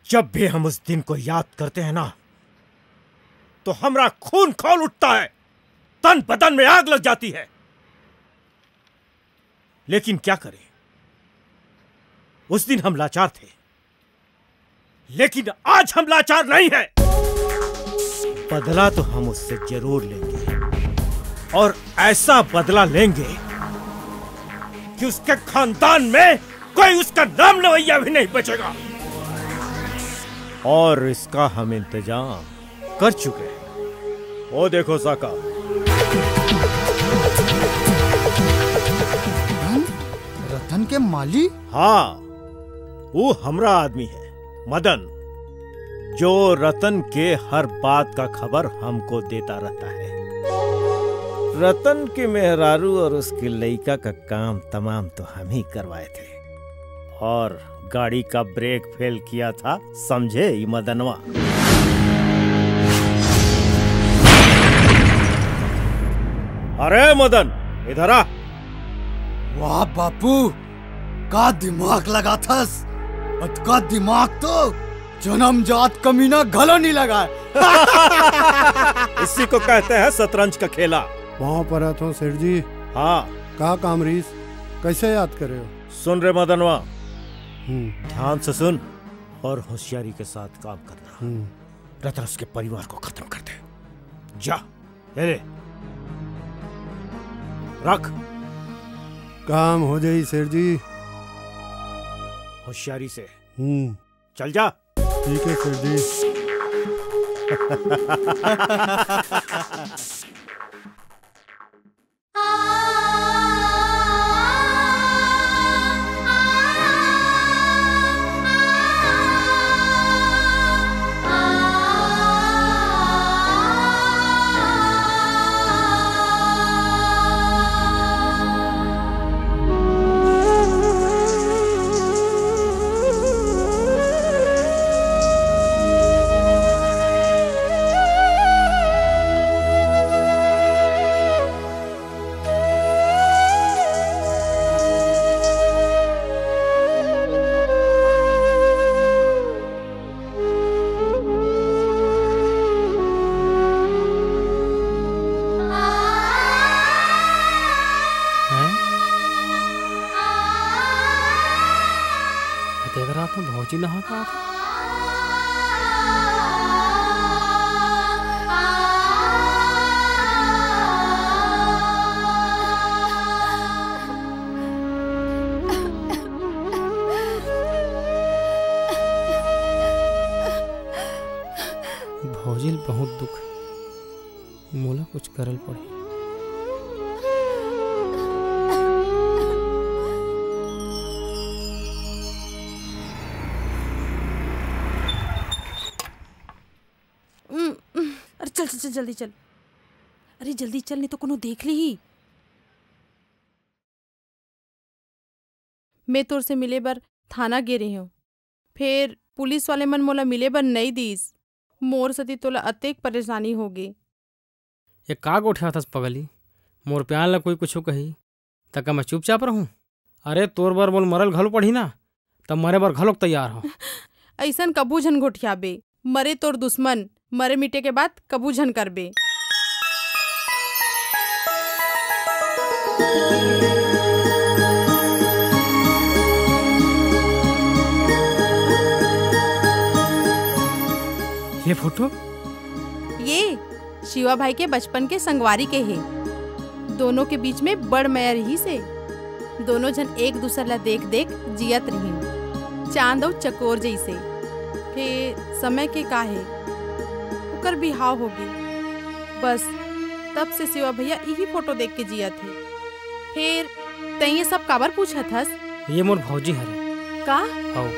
जब भी हम उस दिन को याद करते हैं ना, तो हमारा खून खौल उठता है, तन बदन में आग लग जाती है। लेकिन क्या करें, उस दिन हम लाचार थे, लेकिन आज हम लाचार नहीं हैं। बदला तो हम उससे जरूर लेंगे, और ऐसा बदला लेंगे कि उसके खानदान में कोई उसका नाम लेवैया भी नहीं बचेगा। और इसका हम इंतजाम कर चुके हैं। वो देखो साका। रतन? रतन के माली? हाँ, वो हमरा आदमी है, मदन, जो रतन के हर बात का खबर हमको देता रहता है। रतन के मेहरारू और उसके लइका का काम तमाम तो हम ही करवाए थे, और गाड़ी का ब्रेक फेल किया था, समझे ई मदनवा? अरे मदन, इधर आ। वाह बापू, का दिमाग लगाथस। अतका दिमाग तो जन्मजात कमीना घलो नहीं लगाए। इसी को कहते हैं शतरंज का खेला। पाँव परत हूँ सेठ जी। हाँ। का काम रहीस? कैसे याद करे हो? सुन रे मदनवा, हम्म। ध्यान से सुन और होशियारी के साथ काम करना। हम्म। रतन, उसके परिवार को खत्म कर दे। जा, ये ले, रख। काम हो जाई सेठ जी। होशियारी से। हम्म। चल जा। ठीक है सेठ जी। चिन्हा का? भौजी ल बहुत दुख, मोला कुछ करल पड़ही। उम, उम, अरे चल, चल, चल, जल्दी चल। अरे जल्दी चल, नहीं तो कोनो देख लीही। मैं तोर से मिले बर थाना गे रेहेंव, फेर पुलिस वाले मन मोला मिले बर नइ दीस। मोर सेती तोला अतेक परेशानी होगे। ये का गोठियाथस पगली? मोर प्यार ला कोई कुछू कही, त का मैं चुपचाप रहूं? अरे, तोर बर मोल मरल घलो पड़ही ना, त मरे बर घलोक तैयार हंव। अइसन कभू झन गोठियाबे, मरे तोर दुश्मन, मरे मिटे के बात कभू झन करबे। ये फोटो? ये शिवा भाई के बचपन के संगवारी के हे। दोनों के बीच में बड़ मया रिहिस हे। दोनों झन एक दूसर ला देख देख जियत रिहिन, चांद अउ चकोर जइसे। फेर समय के का हे, ओकर बिहाव होगे। बस तब से शिवा भैया इही फोटो देख के जियत हे। फेर तैं ये सब काबर पूछत हस? ये मोर भौजी हरे। का? हव।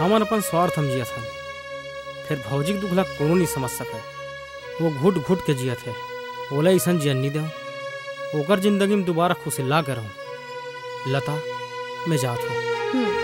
हमन अपन स्वार्थ म जियत हन, फेर भौजी के दुख ला कोनो नइ समझ सकय। वो घुट घुट के जियत हे, ओला अइसन जियन नइ देव। ओकर जिंदगी म दुबारा खुशी ला के रहूं। लता, मैं जात हंव। हम्म।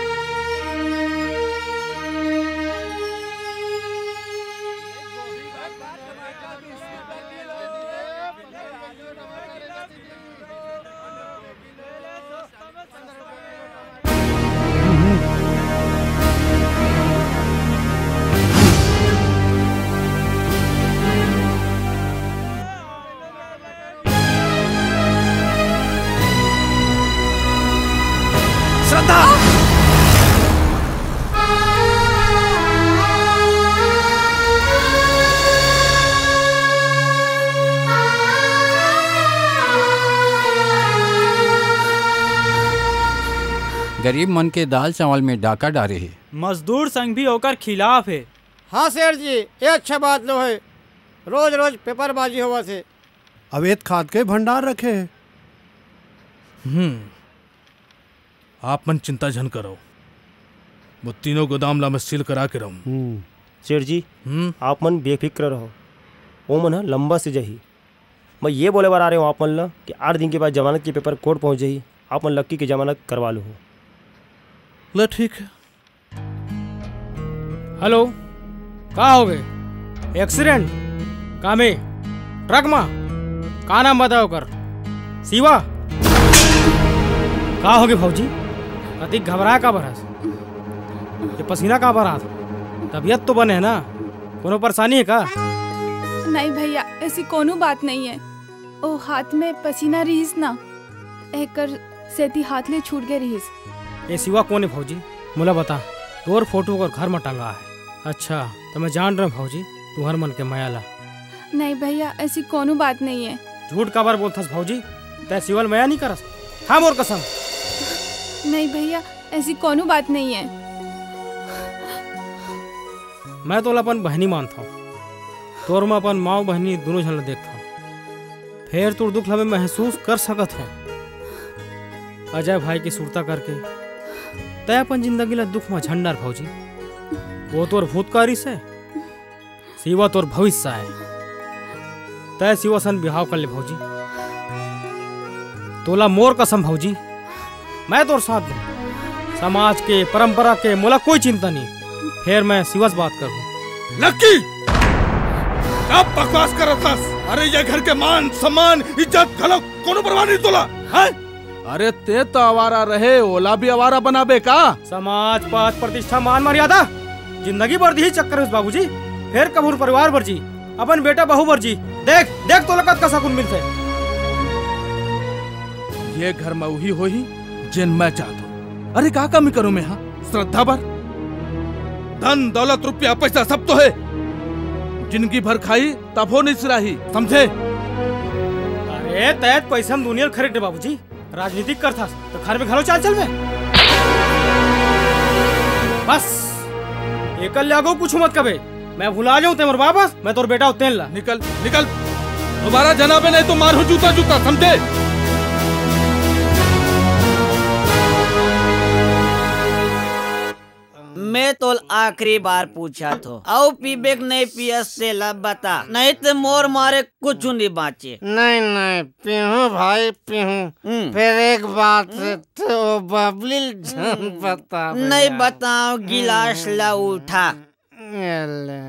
श्रद्धा! गरीब मन के दाल चावल में डाका डारे हे। मजदूर संघ भी ओकर खिलाफ हे। हाँ सेठ जी, ये अच्छा बात नोहे। रोज रोज पेपरबाजी होवत हे। अवैध खाद के भंडार रखे हे। हम्म, आप मन चिंता झन करव, वो तीनों गोदाम ला मैं सील करा के रहूं। हम्म। सेठ जी, हम्म? आप मन बेफिक्र रहो, वो मन ह लंबा से जाही। मैं ये बोले बर आ रहे हूँ आप मन ला कि आठ दिन के बाद जमानत के पेपर कोर्ट पहुँच जाही, आप मन लक्की के जमानत करवा लो। ले ठीक है। हेलो, का होगे? एक्सीडेंट? का में? ट्रक मा? का नाम बताय ओकर? शिवा? का होगे भौजी? कतिक घबराय काबर हस? ये पसीना काबर आत? तबीयत तो बने हे ना? कोनो परेशानी हे का? नहीं भैया, ऐसी कोनो बात नहीं है। ओ हाथ में पसीना रिहिस ना, एकर सेती हाथ ले छूट गे रिहिस। ए शिवा कोन हे भौजी? मोला बता। तोर फोटो ओकर घर म टंगा हे। अच्छा, त मैं जान रहे हूँ भौजी, तुहर मन के मया ला। नहीं भैया, ऐसी कोनो बात नहीं है। झूठ काबर बोलथस भौजी? तै शिवा ल मया नहीं करस? खा मोर कसम। नहीं भैया, ऐसी कोनो बात नहीं है। मैं तोला अपन बहिनी मानथौं। तोर म अपन माँ अउ बहिनी दूनों झन ल देखथौं। फेर तोर दुख ल मैं महसूस कर सकत हौं। अजय भाई के सुरता करके तै अपन जिंदगी ल दुख म झन डार भौजी। वो तोर भूतकाल रिहिसे, शिवा तोर भविष्य आय। तै शिवा सन बिहाव कर ले भौजी। तोला मोर कसम भौजी, मैं तोर साथ दूं। समाज के, परंपरा के मोला कोई चिंता नहीं। फेर मैं शिवा से बात करहूं। लक्की! का बकवास करत हस? अरे, ये घर के मान, सम्मान, इज्जत घलो कोनो परवाह नहीं तोला, हैं? अरे, ते तो आवारा रहे, ओला भी आवारा बनाबे का? समाज, पद, प्रतिष्ठा, मान, मर्यादा, जिंदगी भर दिही चक्कर में बाबूजी, फेर कभू परिवार बर जी, अपन बेटा बहू बर जी। देख, देख तोला कतका सकून मिलथे। ये घर में उही होही, जेन मैं चाहत हूँ। अरे, का कमी करूँ मैं, हाँ? श्रद्धा बर? धन दौलत रुपया पैसा सब तो हे, जिंदगी भर खाही तभो नइ सिराही, समझे? अरे तैं पैसा म दुनिया ल खरीद दे बाबूजी, राजनीति करथस त घर में घलो चाल चलबे। बस एकर ले आगू कुछ मत कबे। मैं भुला जाऊं ते मोर वापस, मैं तोर बेटा हों तेन ला। निकल, निकल, दोबारा झन आबे, नहीं तो मारहूं जूता जूता, समझे? मैं तोल आखिरी बार पूछत हों, अउ पीबे के नहीं पियस तेला बता, नहीं ते मोर मारे कुछ नहीं बांचे। नहीं नहीं, पीहूं भाई, पीहूं। हम्म। फिर एक बात हे, ते ओ बबली ल झन बताबे नहीं यार। बताओं, गिलास ला उठा। ये ले।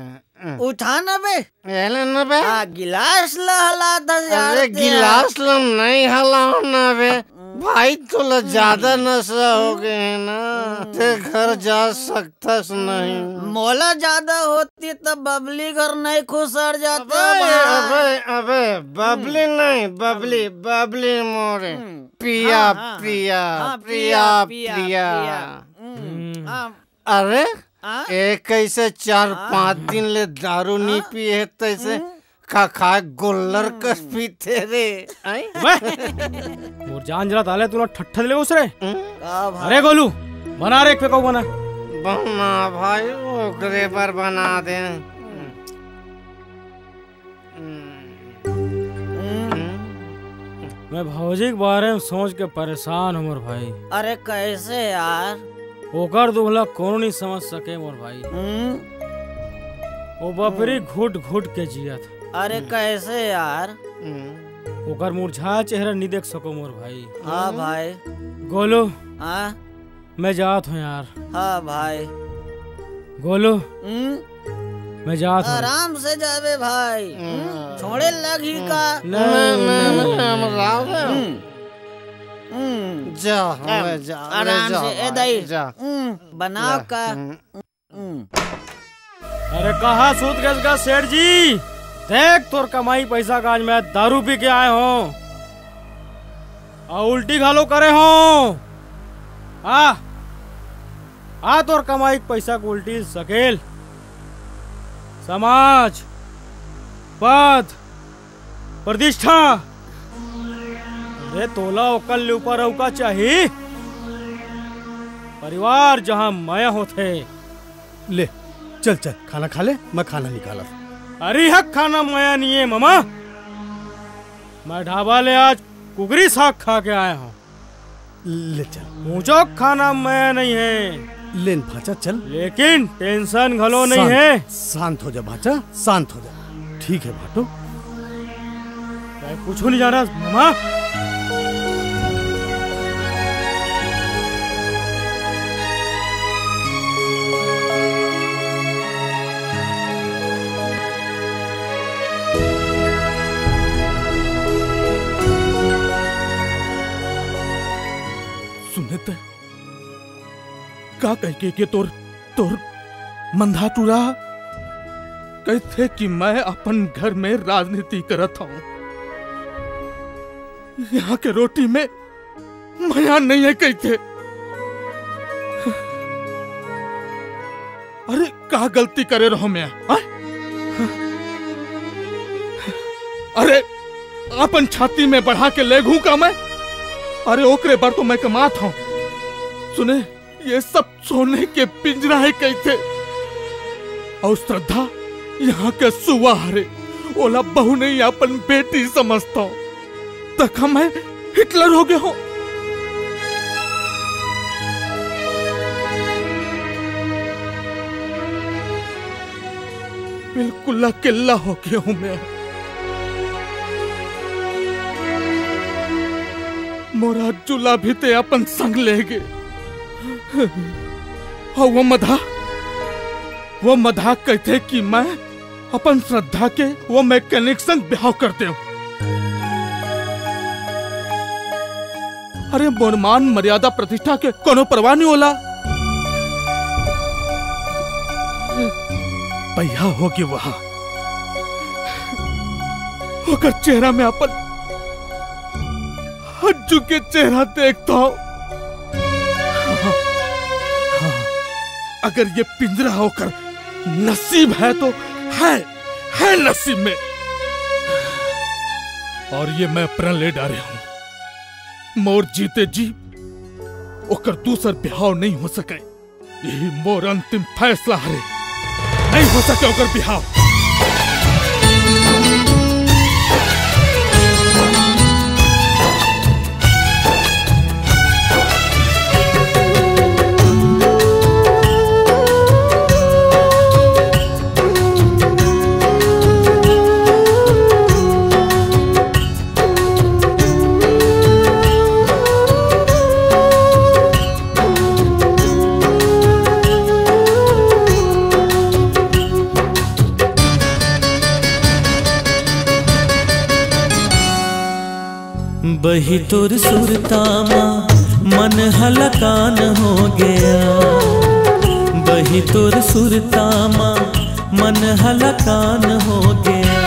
उठा ना बे। ये ले ना बे। हाँ, गिलास ला हलात हस यार अरे, ते। गिलास ला नहीं हलाओं ना बे। भाई, तोला ज्यादा नशा हो गए हे ना। ते घर जा सकथस नहीं। मोला ज्यादा होती त बबली घर नहीं खुसर जाते अबे, बा। अबे, अबे, बबली नहीं, बबली, बबली मोरे। हम्म। पिया, हाँ, हाँ, पिया, हाँ, पिया, पिया, पिया, पिया। पिया। हम्म, हम्म। हाँ। अरे, हाँ? ए कइसे चार हाँ? पांच दिन ले दारू नी हाँ? पिए हे तइसे हम्म? खा खा गोल्लर कस हम्म। पीथे रे। हैं? वाह! मोर जान जला ताले तूला ठट्ठा ले उस रे। हम्म? का भाई? अरे गोलू, बना रे एक फेंको बना। बना भाई, ओकरे बर बना दे। हम्म। मैं भौजी के बारे में सोच के परेशान हूँ मोर भाई। अरे कैसे यार? ओकर दुख ला कोनो नहीं समझ सके मोर भाई। हम्म। वो बपरी घुट घुट के जियत। अरे हम्म। कैसे यार? हम्म। ओकर मुरझाया चेहरा नहीं देख सको मोर भाई। हाँ हम्म। भाई। गोलू। हाँ। मैं जात हूँ यार। हाँ भाई। गोलू, हम्म? मैं जात हूँ। आराम से जाबे भाई। हम्म। हम्म? छोड़े लगही हम्म। का? नहीं, नहीं, नहीं, नहीं, हम राव हैं। हम्म। हम्म। जा, हम, हमें जा, आराम जा से, ए भाई, दाई। जा। हम्म, बनाओ जा। का? हम्म। हम्म। अरे कहाँ सूत गए का सेठ जी? देख तोर कमाई पैसा का आज मैं दारू पी के आए हूँ। अउ उल्टी घलो करे हूँ। आ, आ तोर कमाई के पैसा के उल्टी सकेल। समाज, पद, प्रतिष्ठा। अरे तोला ओकर ले ऊपर अउ का चाही? परिवार जहाँ मया होथे। ले, चल, चल, खाना खा ले, मैं खाना निकालत। अरे हक खाना मया नहीं है, मामा। मैं ढाबा ले आज कुकरी साग खा के आया हूँ। ले चल। मुझो खाना मया नहीं है। लेन भांचा, चल। लेकिन टेंशन घलो नहीं शांत, है। शांत हो जा भांचा, शांत हो जा। ठीक है भाटो। मैं कुछ नहीं जाना, मामा। सुने ते का कहिके के तोर, तोर मंधा टूरा कहिथे कि मैं अपन घर में राजनीति करत हूँ। यहाँ के रोटी में मया नहीं है कहिथे। अरे का गलती करे रहो मैं, हाँ? अरे अपन छाती में बढ़ा के लेगहूं का मैं? अरे ओकरे बर तो मैं कमात हूँ। सुने, ये सब सोने के पिंजरा हे कहिथे। अउ श्रद्धा यहाँ के सुवा हरे, ओला बहू नहीं अपन बेटी समझथंव। तक मैं हिटलर हो गया हूँ। बिल्कुल अकेला हो गया हूँ मैं। मोर अज्जू ला भी ते अपन संग ले गे। अउ वो मधा, वो मधा कहिथे कि मैं अपन श्रद्धा के वो मैकेनिक संग ब्याह कर देंव। अरे मोर मान मर्यादा प्रतिष्ठा के कोनो परवाह नहीं होला। भैया होगे वह, ओकर चेहरा में अपन अज्जू के चेहरा देखथंव। अगर ये पिंजरा ओकर नसीब है तो है, है नसीब में। और ये मैं प्रण ले डारे हूँ, मोर जीते जी ओकर दूसर बिहाव नहीं हो सके। यही मोर अंतिम फैसला हरे, नहीं हो सके ओकर बिहाव। बही तोर सुरता मा मन हलकान हो गया, बही तोर सुरता मा मन हलकान हो गया।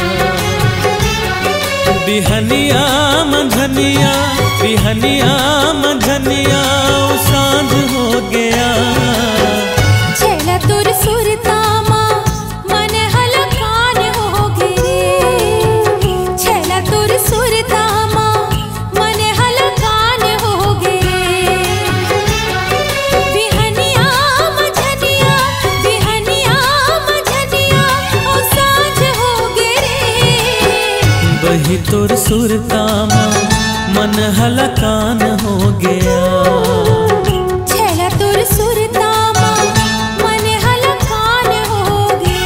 बिहनिया मंझनिया, बिहनिया मंझनिया, ओ सांझ हो गया। छेला तोर सुरता मा मन हलकान हो गे रे, छेला तोर सुरता मा मन हलकान हो गे रे। बिहनिया मझनिया, बिहनिया मझनिया, ओ सांझ हो गे रे। बही तोर सुरता मा मन हलकान हो गया। छेला तोर सुरता मा मन हलकान हो गे।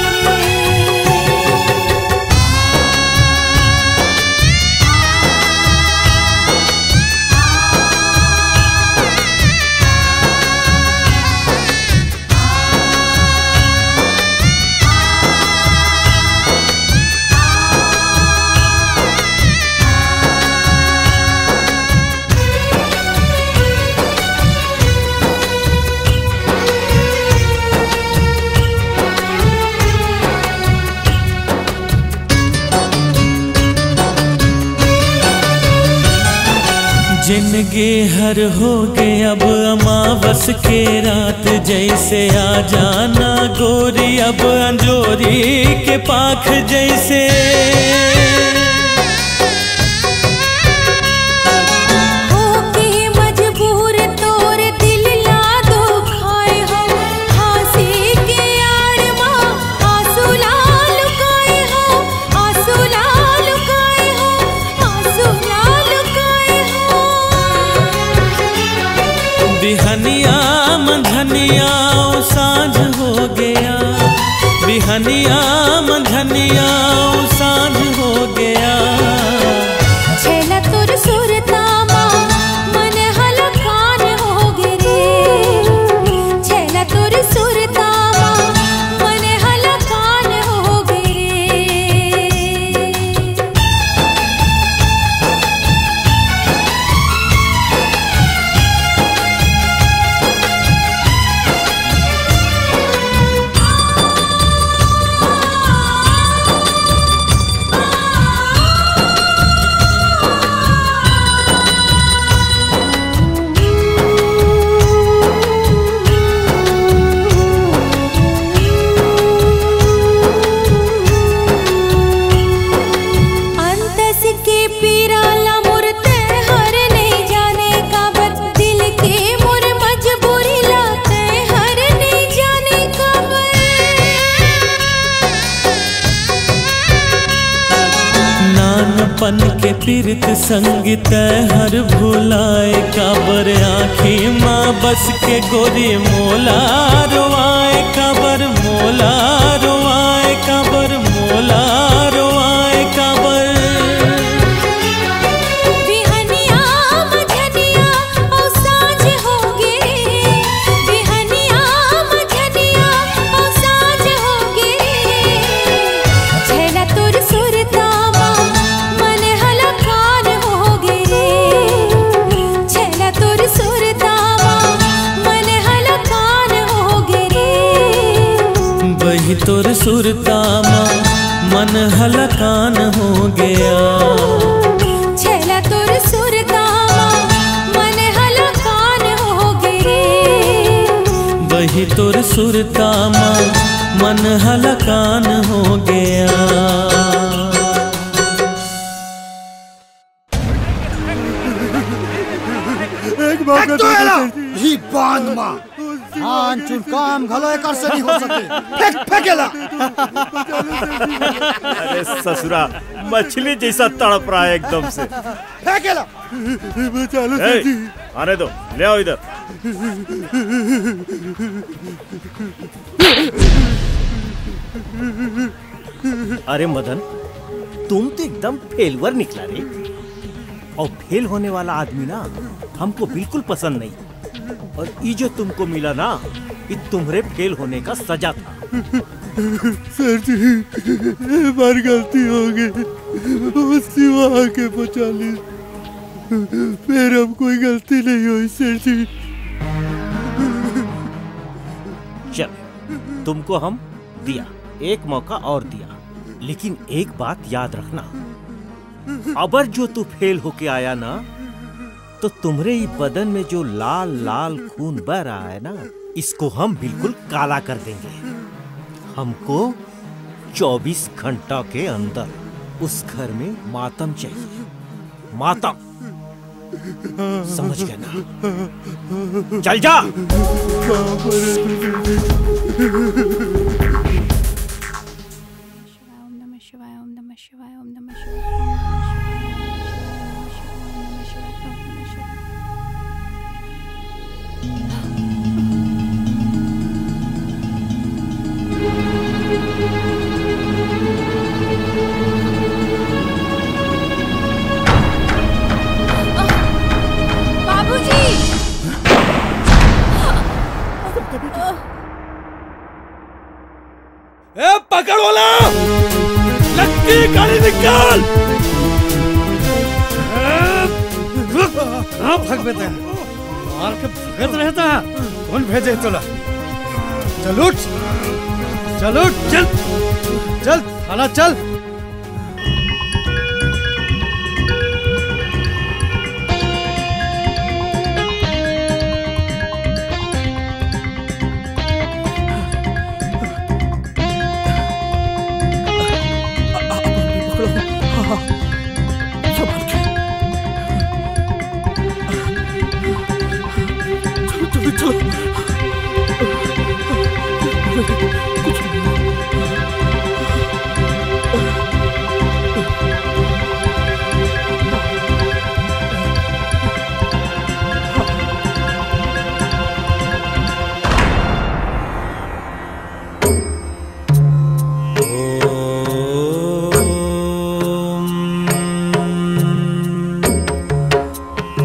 जिनगी हर हो गे अब अमावस के रात, जैसे आ जाना गोरी अब अंजोरी के पाख जैसे। होके मजबूर तोर दिल ला दुखाए हो, फांसी के आड़ मा आंसू ला लुकाए हो, आंसू ला लुकाए हो, आंसू ला लुकाए हो। बिहनिया मंझनिया ओ सांझ हो गया, बिहनिया मंझनिया ओ सांझ हो गया। छेला तोर सुरता मा मन हलकान हो गे रे, छेला तोर सुरता मा मन हलकान हो गे रे। अंतस के पीरा ला मोर तैं हर नइ जाने काबर, दिल के मोर मजबूरी ला तैं हर नइ जाने काबर। नानपन के पीरित संग तैं हर भुलाए काबर, आँखी मा बस के गोरी मोला रोवाए काबर, मोला रोवाए काबर, मोला रोवाए काबर। बिहनिया मझनिया ओ सांझ हो गे रे, बिहनिया मझनिया ओ सांझ हो गे रे। छेला तोर सुरता मा मन हलकान हो गे रे, छेला तोर सुरता मा मन हलकान हो गे रे। बही तोर सुरता मा मन हलकान हो गया। छेला तोर सुरता मा मन हलकान हो गे रे। बही तोर सुरता मा मन हलकान हो गया। एक मौका तो दे दो, एला! सर जी। ही बांध मा। आन चुन काम घलो एकर से नहीं हो सके। फेंक, फेंक एला। अरे ससुरा, मछली जैसा तड़प रहा है एकदम से। फेंक एला। बचा लो ए, सर जी। आने दो, ले आओ इधर। अरे मदन, तुम तो एकदम फेलवर निकला रे। और फेल होने वाला आदमी ना हमको बिल्कुल पसंद नहीं। और ये जो तुमको मिला ना, ये तुम्हारे फेल होने का सजा था। सर जी, ये बार गलती हो गई, उसकी वहाँ के बचा ली, फिर हम कोई गलती नहीं हुई सर जी। चल, तुमको हम दिया, एक मौका और दिया, लेकिन एक बात याद रखना, अबर जो तू फेल होके आया ना, तो तुम्हारे ही बदन में जो लाल लाल खून बह रहा है ना, इसको हम बिल्कुल काला कर देंगे। हमको चौबीस घंटा के अंदर उस घर में मातम चाहिए, मातम। समझ गए ना? चल जा। बाबूजी। ए, पकड़ वाला, लक्की गाड़ी निकाल। हाँ, भग बेटा, मार के भगत रहता है। कौन भेजे तोला? चल उठ, चल उठ, चल, चल, थाना चल।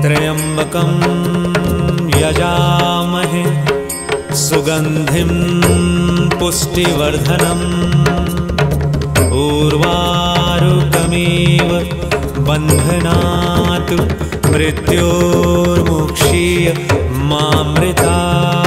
त्र्यम्बकं यजामहे सुगन्धिं पुष्टिवर्धनम्। उर्वारुकमिव बन्धनात् मृत्योर्मुक्षीय मामृतात्।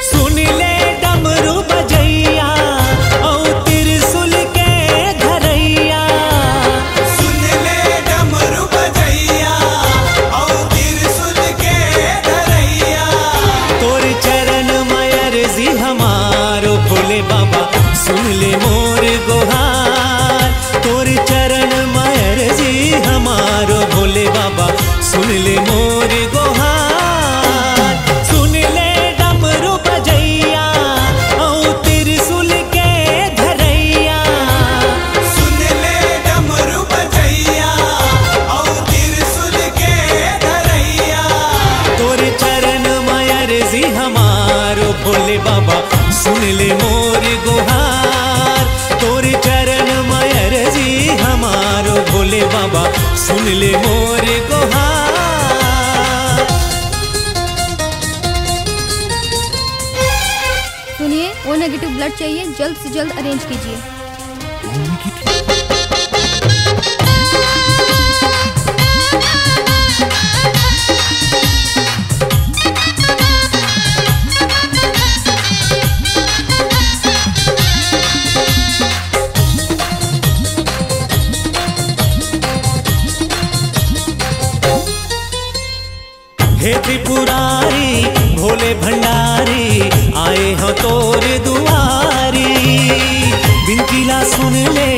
सुन ले डमरू बजैया, औ त्रिशूल के धरैया। सुन ले डमरू बजैया, औ त्रिशूल के धरैया। तोर चरण म अर्जी हमारो भोले बाबा, सुन ले मोर गोहार। तोर चरण म अर्जी हमारो भोले बाबा, सुन ले मोर गोहार। सुन ले डमरू बजैया, औ त्रिशूल के धरैया। सुन ले डमरू बजैया, औ त्रिशूल के धरैया। तोर चरण म अर्जी हमारो भोले बाबा, सुन ले मोर गोहार। नेगेटिव ब्लड चाहिए, जल्द से जल्द अरेंज कीजिए। हे त्रिपुरारी, भोले भंडारी, आए हो तोर दुआरी। बिनती ला सुन ले,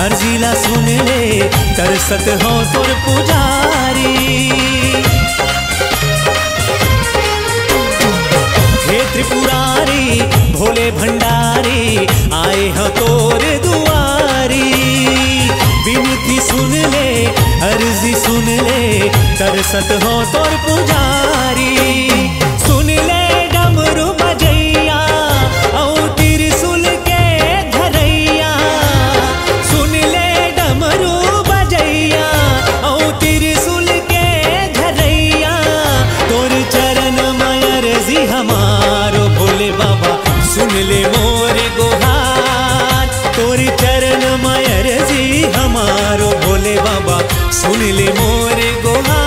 अर्जी ला सुन ले, तरसत हो तोर पुजारी। हे त्रिपुरारी, भोले भंडारी, आए हो तोर दुआरी। बिनती सुन ले, अर्जी सुन ले, तरसत हो तोर पुजारी। सुन ले डमरू बजैया, औ त्रिशूल के धरैया। सुन ले डमरू बजैया, औ त्रिशूल के धरैया। तोर चरण म अर्जी हमारो भोले बाबा, सुन ले मोर गोहार। तोर चरण म अर्जी हमारो भोले बाबा, सुन ले मोर गोहार।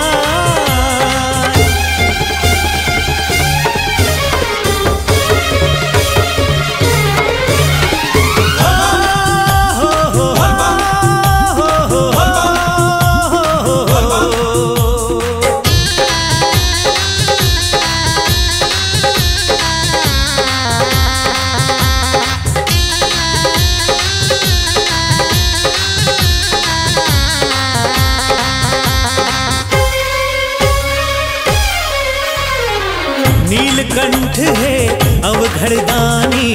नीलकंठ हे अवघड़ दानी,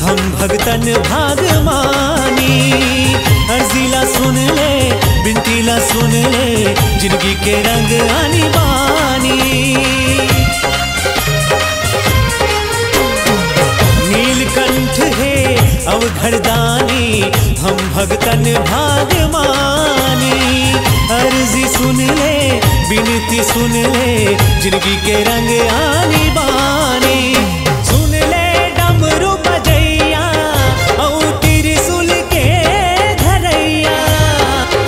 हम भगतन भाग मानी। अर्जी ला सुन ले, बिनती ला सुन ले, जिनगी के रंग आनी बानी। नीलकंठ हे अवघड़ दानी, हम भगतन भाग मानी। अर्जी सुन ले, बिनती सुन ले, जिनगी के रंग आनी बानी। सुन ले डमरू बजैया, औ त्रिशूल के धरैया।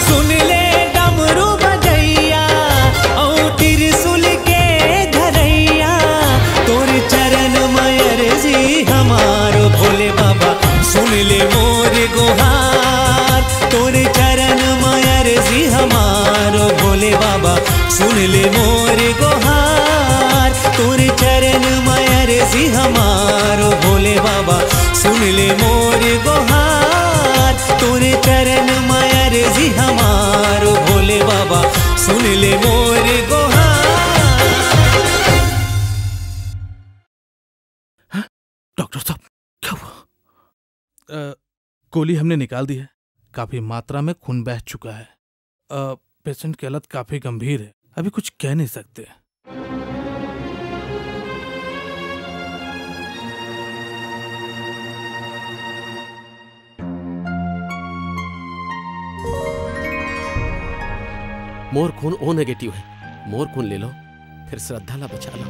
सुन ले डमरू बजैया, औ त्रिशूल के धरैया। तोर चरण म अर्जी हमारो भोले बाबा, सुन ले मोर गोहार। तोर चरण म अर्जी हमारो भोले बाबा, सुन ले मोर गोहार। तोर चरण म अर्जी हमारो भोले बाबा, सुन ले मोर गोहार। तोर चरण म अर्जी हमारो भोले बाबा, सुन ले मोर गोहार। डॉक्टर साहब, क्या हुआ? अ, गोली हमने निकाल दी है। काफी मात्रा में खून बह चुका है। अ, पेशेंट की हालत काफी गंभीर है, अभी कुछ कह नहीं सकते। मोर खून ओ नेगेटिव है, मोर खून ले लो, फिर श्रद्धा ला बचा लो।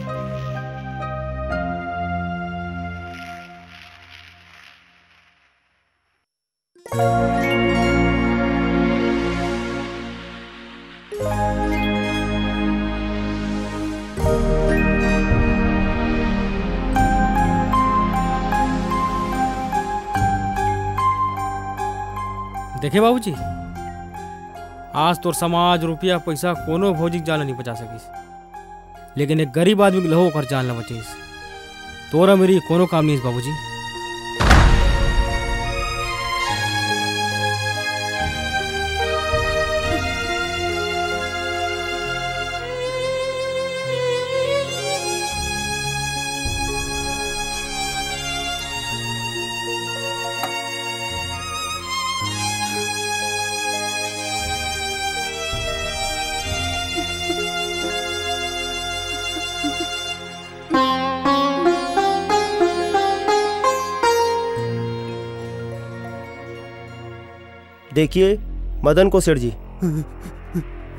देखे बाबूजी, आज तोर समाज, रुपया, पैसा कोनो भौजी के जान ल नइ बचा सकिस, लेकिन एक गरीब आदमी के लहू ओकर जान ल बचीस। तोर अमीरी कोनो काम नइ हे बाबूजी। देखिए मदन को सेठ जी,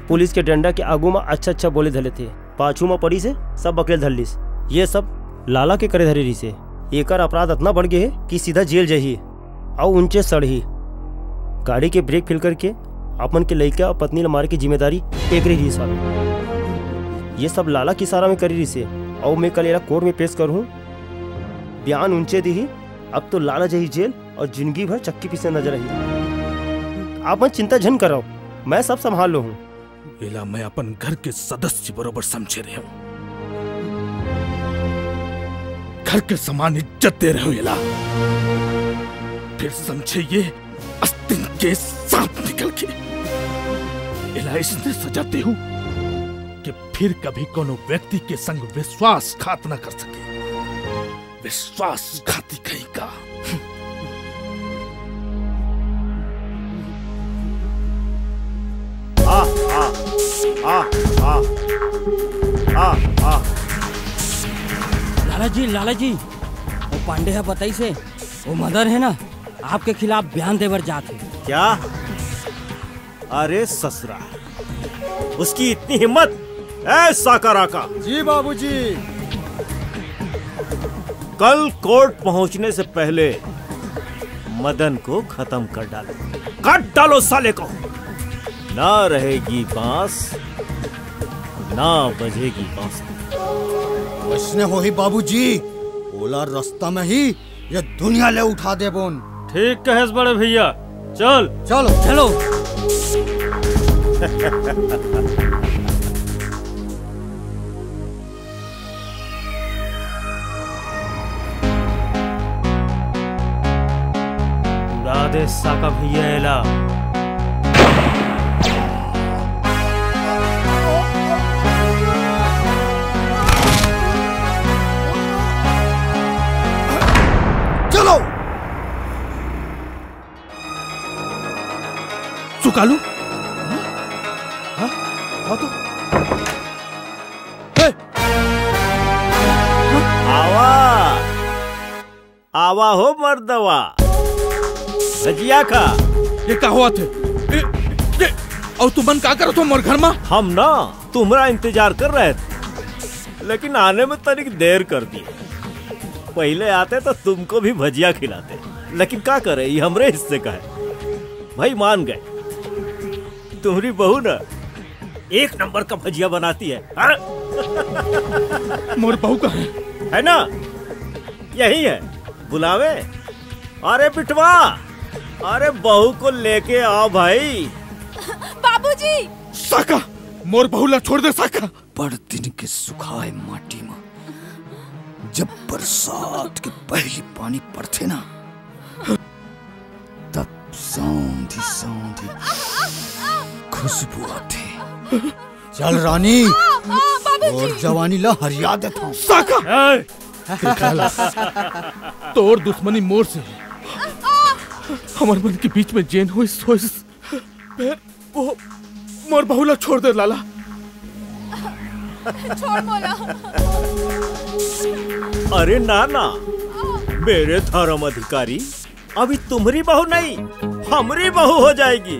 पुलिस के डंडा के आगू म अच्छा अच्छा बोले धर लेथे, पाछू म पड़ीस हे सब बकेल धर लीस। ये सब लाला के करे धरे रहिस हे। एकर अपराध अतना बढ़ गे हे कि सीधा जेल जाही। अउ उंचे सड़ही। गाड़ी के ब्रेक फेल करके अपन के लइका अउ पत्नी ल मारे के जिम्मेदारी एकरे रहिस हावे। ये सब लाला के इशारा में करे रहिस हे। अउ मैं कल एला कोर्ट में पेश करहूं, बयान उंचे दिही। अब तो लाला जाही जेल अउ जिंदगी भर चक्की पीसे नजर आही। आप मन चिंता झन करव, मैं सब संभाल लूहूं। एला मैं अपन घर के सदस्य बरोबर समझे रहेंव। घर के समान इज्जत दे रहेंव एला। फेर समझे ये आस्तीन के सांप निकल के। एला अइसने सजा देहूं कि फेर कभी कोनो व्यक्ति के संग विश्वासघात न कर सके। विश्वासघाती कहीं का। आ, आ, आ, आ, आ, आ। लाला जी, लाला जी, वो पांडे ह बताइस हे, वो मदन हे ना, आपके खिलाफ बयान देबर जात हे। क्या? अरे ससुरा, उसकी इतनी हिम्मत? ए साका राका। जी बाबूजी। कल कोर्ट पहुंचने से पहले मदन को खत्म कर डालो, काट डालो साले को। ना रहेगी बांस, ना बजेगी बांसुरी। वइसने होही बाबूजी, ओला रस्ता में ही ये दुनिया ले उठा देबोन। ठीक कहेस बड़े भैया, चल। चलो। चलो। उड़ा दे साका भैया एला। चलो। सुकालू? हाँ? हाँ तो? ए! आवा, आवा हो मर्दवा, भजिया खा। ये का होवत हे? ए, ए, अउ तुमन का करत हो मोर घर मा? हम ना तुम्हरा इंतजार कर रहे थे, लेकिन आने में तनिक देर कर दिए। पहले आते तो तुमको भी भजिया खिलाते, लेकिन का करे, ये हमरे हिस्से का है। भाई मान गए, तुम्हरी बहू ना एक नंबर का भजिया बनाती है, हाँ? मोर बहू कहाँ है? है ना, यही है, बुलावे। अरे बिटवा, अरे बहू को लेके आओ भाई। बाबूजी। साका, मोर बहू ला छोड़ दे साका। बड़ दिन के सुखाए माटी म जब बरसात के पहली पानी पड़थे ना, तब सौंधी सौंधी खुशबू आथे। चल रानी, आ, आ, बाबूजी। तोर जवानी ला हरिया देथंव। साका! ए! तोर दुश्मनी मोर से, हमर मन के बीच में जेन होइस, होइस। फेर वो मोर बहू ला छोड़ दे लाला। छोड़ मोला। अरे ना ना, मेरे धर्म अधिकारी, अभी तुम्हरी बहू नहीं, हमरी बहू हो जाएगी।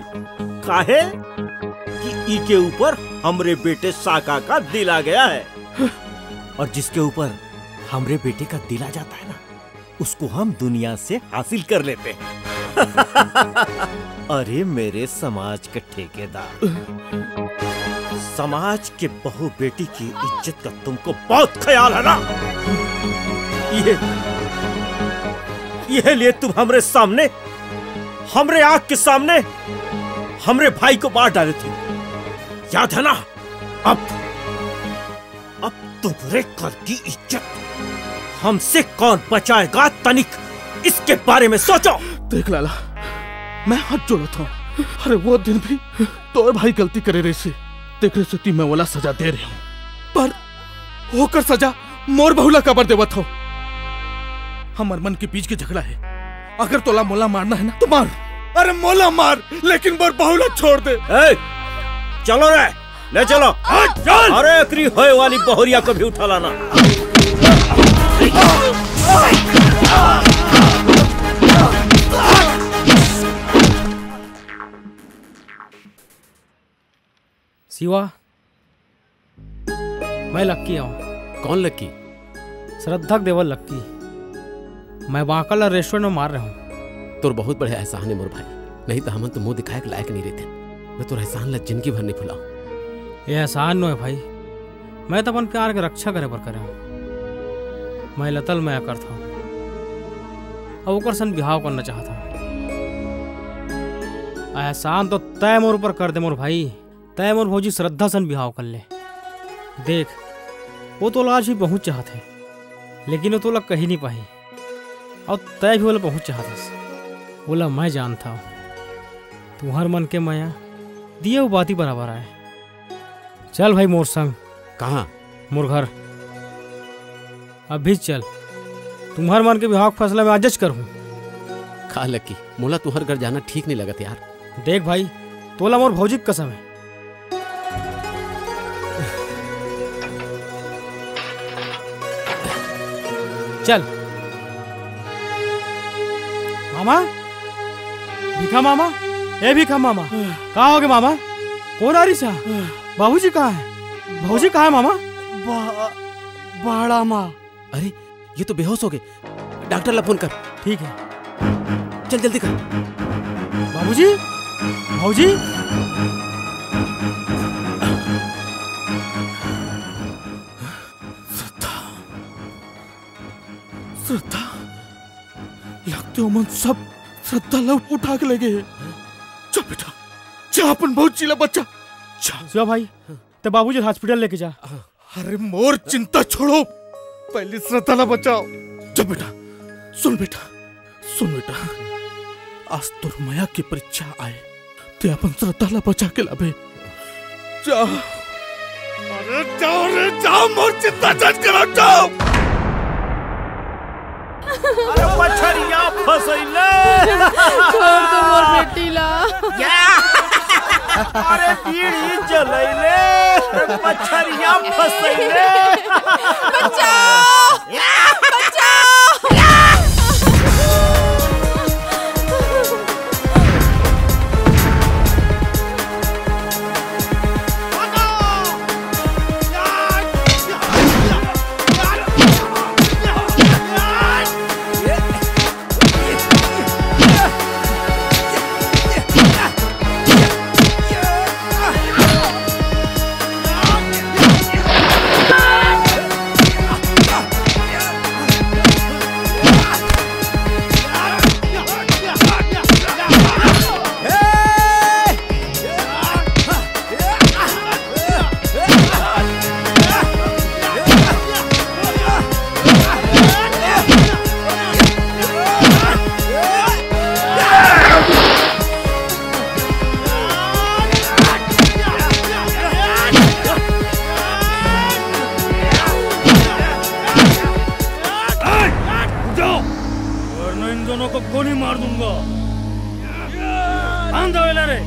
काहे कि इके ऊपर हमरे बेटे साका का दिल आ गया है, और जिसके ऊपर हमरे बेटे का दिल आ जाता है ना, उसको हम दुनिया से हासिल कर लेते हैं। अरे मेरे समाज के ठेकेदार, समाज के बहू बेटी की इज्जत का तुमको बहुत ख्याल है ना? ये, ये लिए तुम हमरे सामने, हमरे आंख के सामने हमरे भाई को मार डाले थे, याद है ना? अब अब तुम्हरे घर की इज्जत हमसे कौन बचाएगा तनिक, इसके बारे में सोचो। देख लाला, मैं हाथ जोड़त हंव। अरे वो दिन भी तोर भाई गलती करे रहिसे, तेकरे सेती मैं ओला सजा दे रहेंव, पर ओकर सजा मोर बहू ला काबर देवत हव? हमर मन के बीच के झगड़ा है, अगर तोला मोला मारना है ना तो मार, अरे मोला मार, लेकिन मोर बहू ला छोड़ दे। ए, चलो रे, ले चलो। हट, चल। अरे एकरी होए वाली बहुरिया को भी उठा लाना। शिवा, मैं लक्की हंव। कौन लक्की? श्रद्धा के देवर लक्की। मैं बांकल ला रेस्टोरेंट में मार रहे हूँ। तोर बहुत बड़े एहसान है मोर भाई, नहीं तो हमन तो मुंह दिखाए के लायक नहीं रहते। मैं तोर एहसान ला जिंदगी भर नहीं भुलाऊं। ये एहसान नो है भाई, मैं तो अपन प्यार के रक्षा करे बर करे हूँ। मैं लता ल मया करत हूँ, अब ओकर सन बिहाव करना चाहत हूँ। एहसान तो तय मोर ऊपर कर दे मोर भाई, तय मोर भौजी श्रद्धा सन बिहाव कर ले। देख, वो तोला आज भी बहुत चाहत है, लेकिन वो तोला कही नहीं पाही। अउ तय भी ओला बहुत चाहत हस, ओला मैं जानत हंव। तुंहर मन के मया दिया अउ बाती बराबर आय। चल भाई मोर संग। कहाँ? मोर घर। अभी चल, तुंहर मन के बिहाव के फैसला मैं आजच करहूँ। का लकी, मोला तुंहर घर जाना ठीक नहीं लगत यार। देख भाई, तोला मोर भौजी के कसम है। चल। मामा, भीखा मामा, ए भीखा मामा, का होगे मामा? कोन आ रहिस हे? बाबूजी कहाँ हे? भौजी कहाँ हे मामा? बा-, बाड़ा मा। अरे, ये तो बेहोश होगे। डॉक्टर ला फोन कर। ठीक है। चल जल्दी कर। बाबूजी, भौजी। श्रद्धा, श्रद्धा, लगथे ओमन सब श्रद्धा ला उठा के ले गे हे। जा बेटा, जा अपन भौजी ला बचा। जा। शिवा भाई, तैं बाबूजी ला हॉस्पिटल लेके जा। अरे मोर चिंता छोड़ो, पहले श्रद्धा ला बचाओ। जा बेटा, सुन बेटा, सुन बेटा, आज तोर मया के परीक्षा आय, तैं अपन श्रद्धा ला बचा के लाबे। जा। अरे जाओ रे, जाओ, मोर चिंता झन करो, जाओ। अरे मछरिया फसैले। छोड़ दो मोर बेटी ला। या। अरे बीड़ी जलैले। अरे मछरिया फसैले। बचाओ। बचाओ। ए, उठ जाओ, वरना इन दोनों को गोली मार दूंगा। बांध दो इन्हें रे।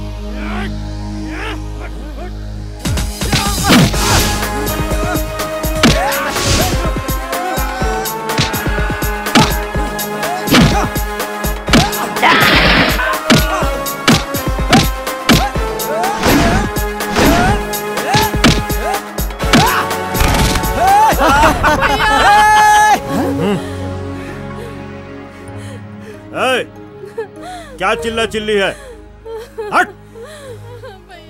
ए, क्या चिल्ला चिल्ली है? हट!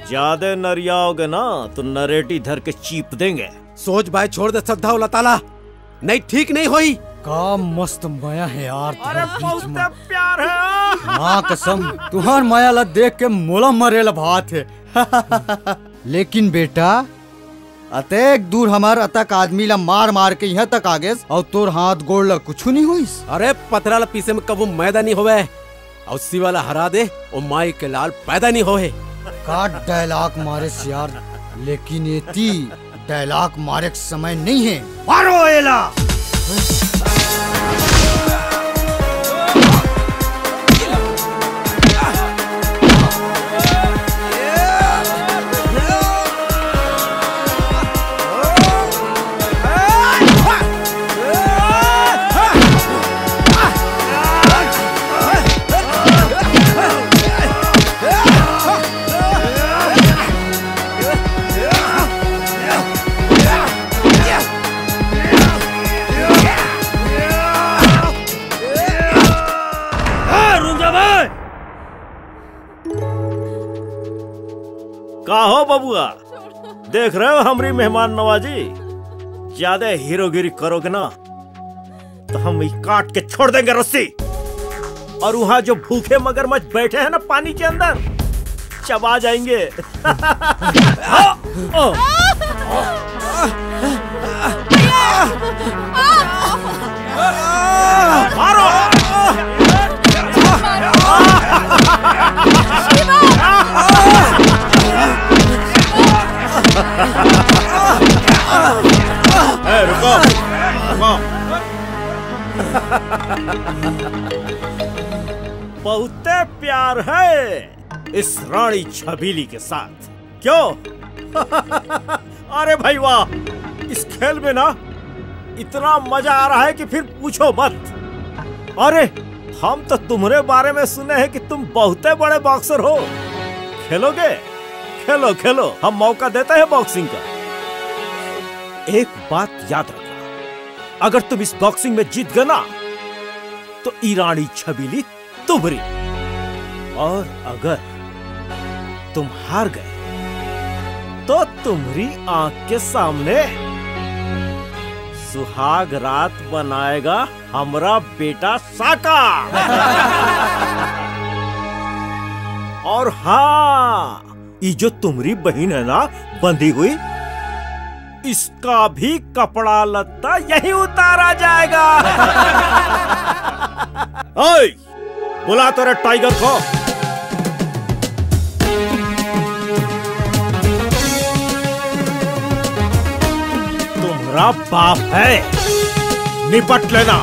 ज्यादा नरियाओगे ना तो नरेटी धर के चीप देंगे। सोच भाई, छोड़ दे श्रद्धा अउ लता ला, नहीं ठीक नहीं होई। का मस्त मया हे यार, अरे तुंहर बीच बहुत में। प्यार है। माँ कसम, तुंहर मया ला देख के मोला मरे ला भात हे। लेकिन बेटा, अतेक दूर हमर अतक आदमी ला मार मार के इहाँ तक आ गेस, अउ तोर हाथ गोड़ ला कुछु नहीं होइस। अरे पथरा ला पीसे में कभू मैदा नहीं होवे, अउ शिवा ला हरा दे, ओ माई के लाल पैदा नहीं होए। का डायलॉग मारे यार, लेकिन एती डायलॉग मारे के समय नहीं है। मारो एला। देख रहे हो हमरी मेहमान नवाजी, ज्यादा हीरोगिरी करोगे ना तो हम ये काट के छोड़ देंगे रस्सी। और वहाँ जो भूखे मगरमच्छ बैठे हैं ना पानी के अंदर, चबा जाएंगे। मारो। ए, रुको, रुको। बहुते प्यार है इस रानी छबीली के साथ, क्यों? अरे भाई वाह, इस खेल में ना इतना मजा आ रहा है कि फिर पूछो मत। अरे, हम तो तुम्हारे बारे में सुने हैं कि तुम बहुते बड़े बॉक्सर हो। खेलोगे? खेलो, खेलो, हम मौका देते हैं बॉक्सिंग का। एक बात याद रखना, अगर तुम इस बॉक्सिंग में जीत गए ना, तो ई रानी छबीली तुम्हरी, और अगर तुम हार गए तो तुम्हरी आंख के सामने सुहाग रात बनाएगा हमरा बेटा साका। और हाँ, ई जो तुम्हरी बहिन है ना बंधी हुई, इसका भी कपड़ा लत्ता यही उतारा जाएगा। ओए, बुला तेरे टाइगर को। तुम्हारा बाप है, निपट लेना।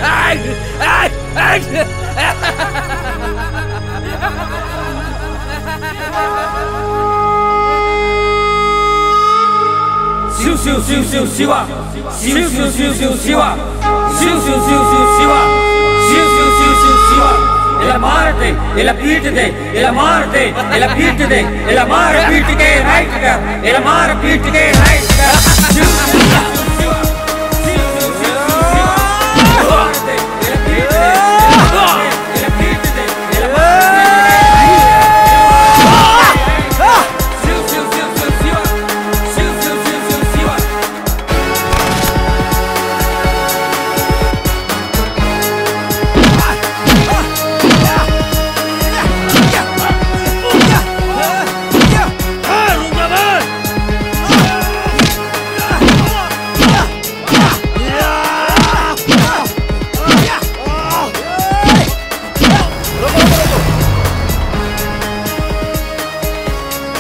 हट, हट, हट। शिव शिव शिव शिव शिवा। शिव शिव शिव शिव शिवा। शिव शिव शिव शिव शिवा। शिव शिव शिव शिव शिवा। एला मार दे, एला पीट दे, एला मार दे, एला पीट दे, एला मार पीट के राइट कर, एला मार पीट के राइट कर। शिव शिव शिव शिव शिवा। शिव शिव शिव शिव शिवा। मार दे, एला पीट दे, एला मार दे।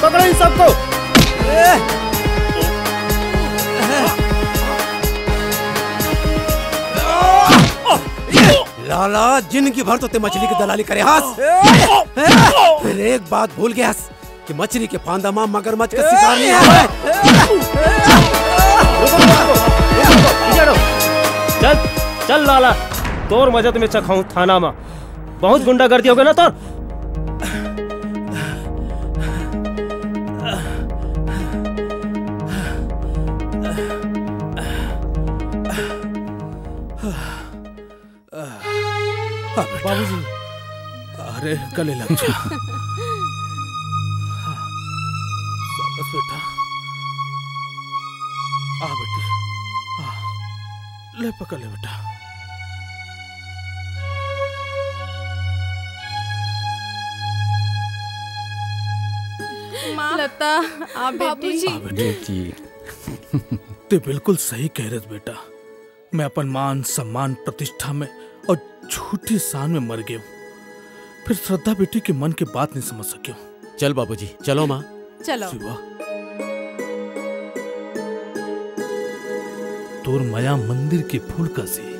पकड़ो इन सबको। साला, जिंदगी भर तो ते मछली के दलाली करे हस। फिर एक बात भूल गया हस कि मछली के फांदा मा मगरमच्छ का शिकार नहीं होवे। चल, चल लाला, तोर मजा तो मैं चखाऊं थाना मा। बहुत गुंडागर्दी हो गया ना तोर। हाँ बेटा। बाबूजी। अरे, गले लग जा। शाबाश बेटा। आ बेटी, आ। ले, पकड़ ले बेटा। माँ। लता, आ बेटी। बाबूजी। आ बेटी। ते बिल्कुल सही कह रहे बेटा। मैं अपन मान, सम्मान, प्रतिष्ठा में और झूठी शान में मर गया हूँ। फिर श्रद्धा बेटी के मन के बात नहीं समझ सके हूँ। चल बाबूजी, चलो माँ। चलो। शिवा, तोर मया मंदिर के फूल कस हे।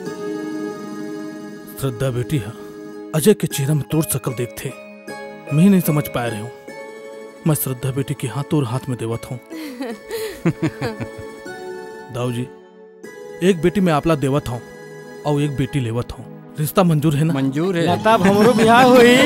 श्रद्धा बेटी हा अजय के चेहरा में तोर शकल देखथे, मैं नहीं समझ पाए रहे हूँ। मैं श्रद्धा बेटी के हाथ तोर हाथ में देवत हूँ। दाऊ जी, एक बेटी मैं आपला देवत हूँ और एक बेटी लेवत हूँ। रिश्ता मंजूर है ना? मंजूर है। लता, अब हमरो बिहाव होई।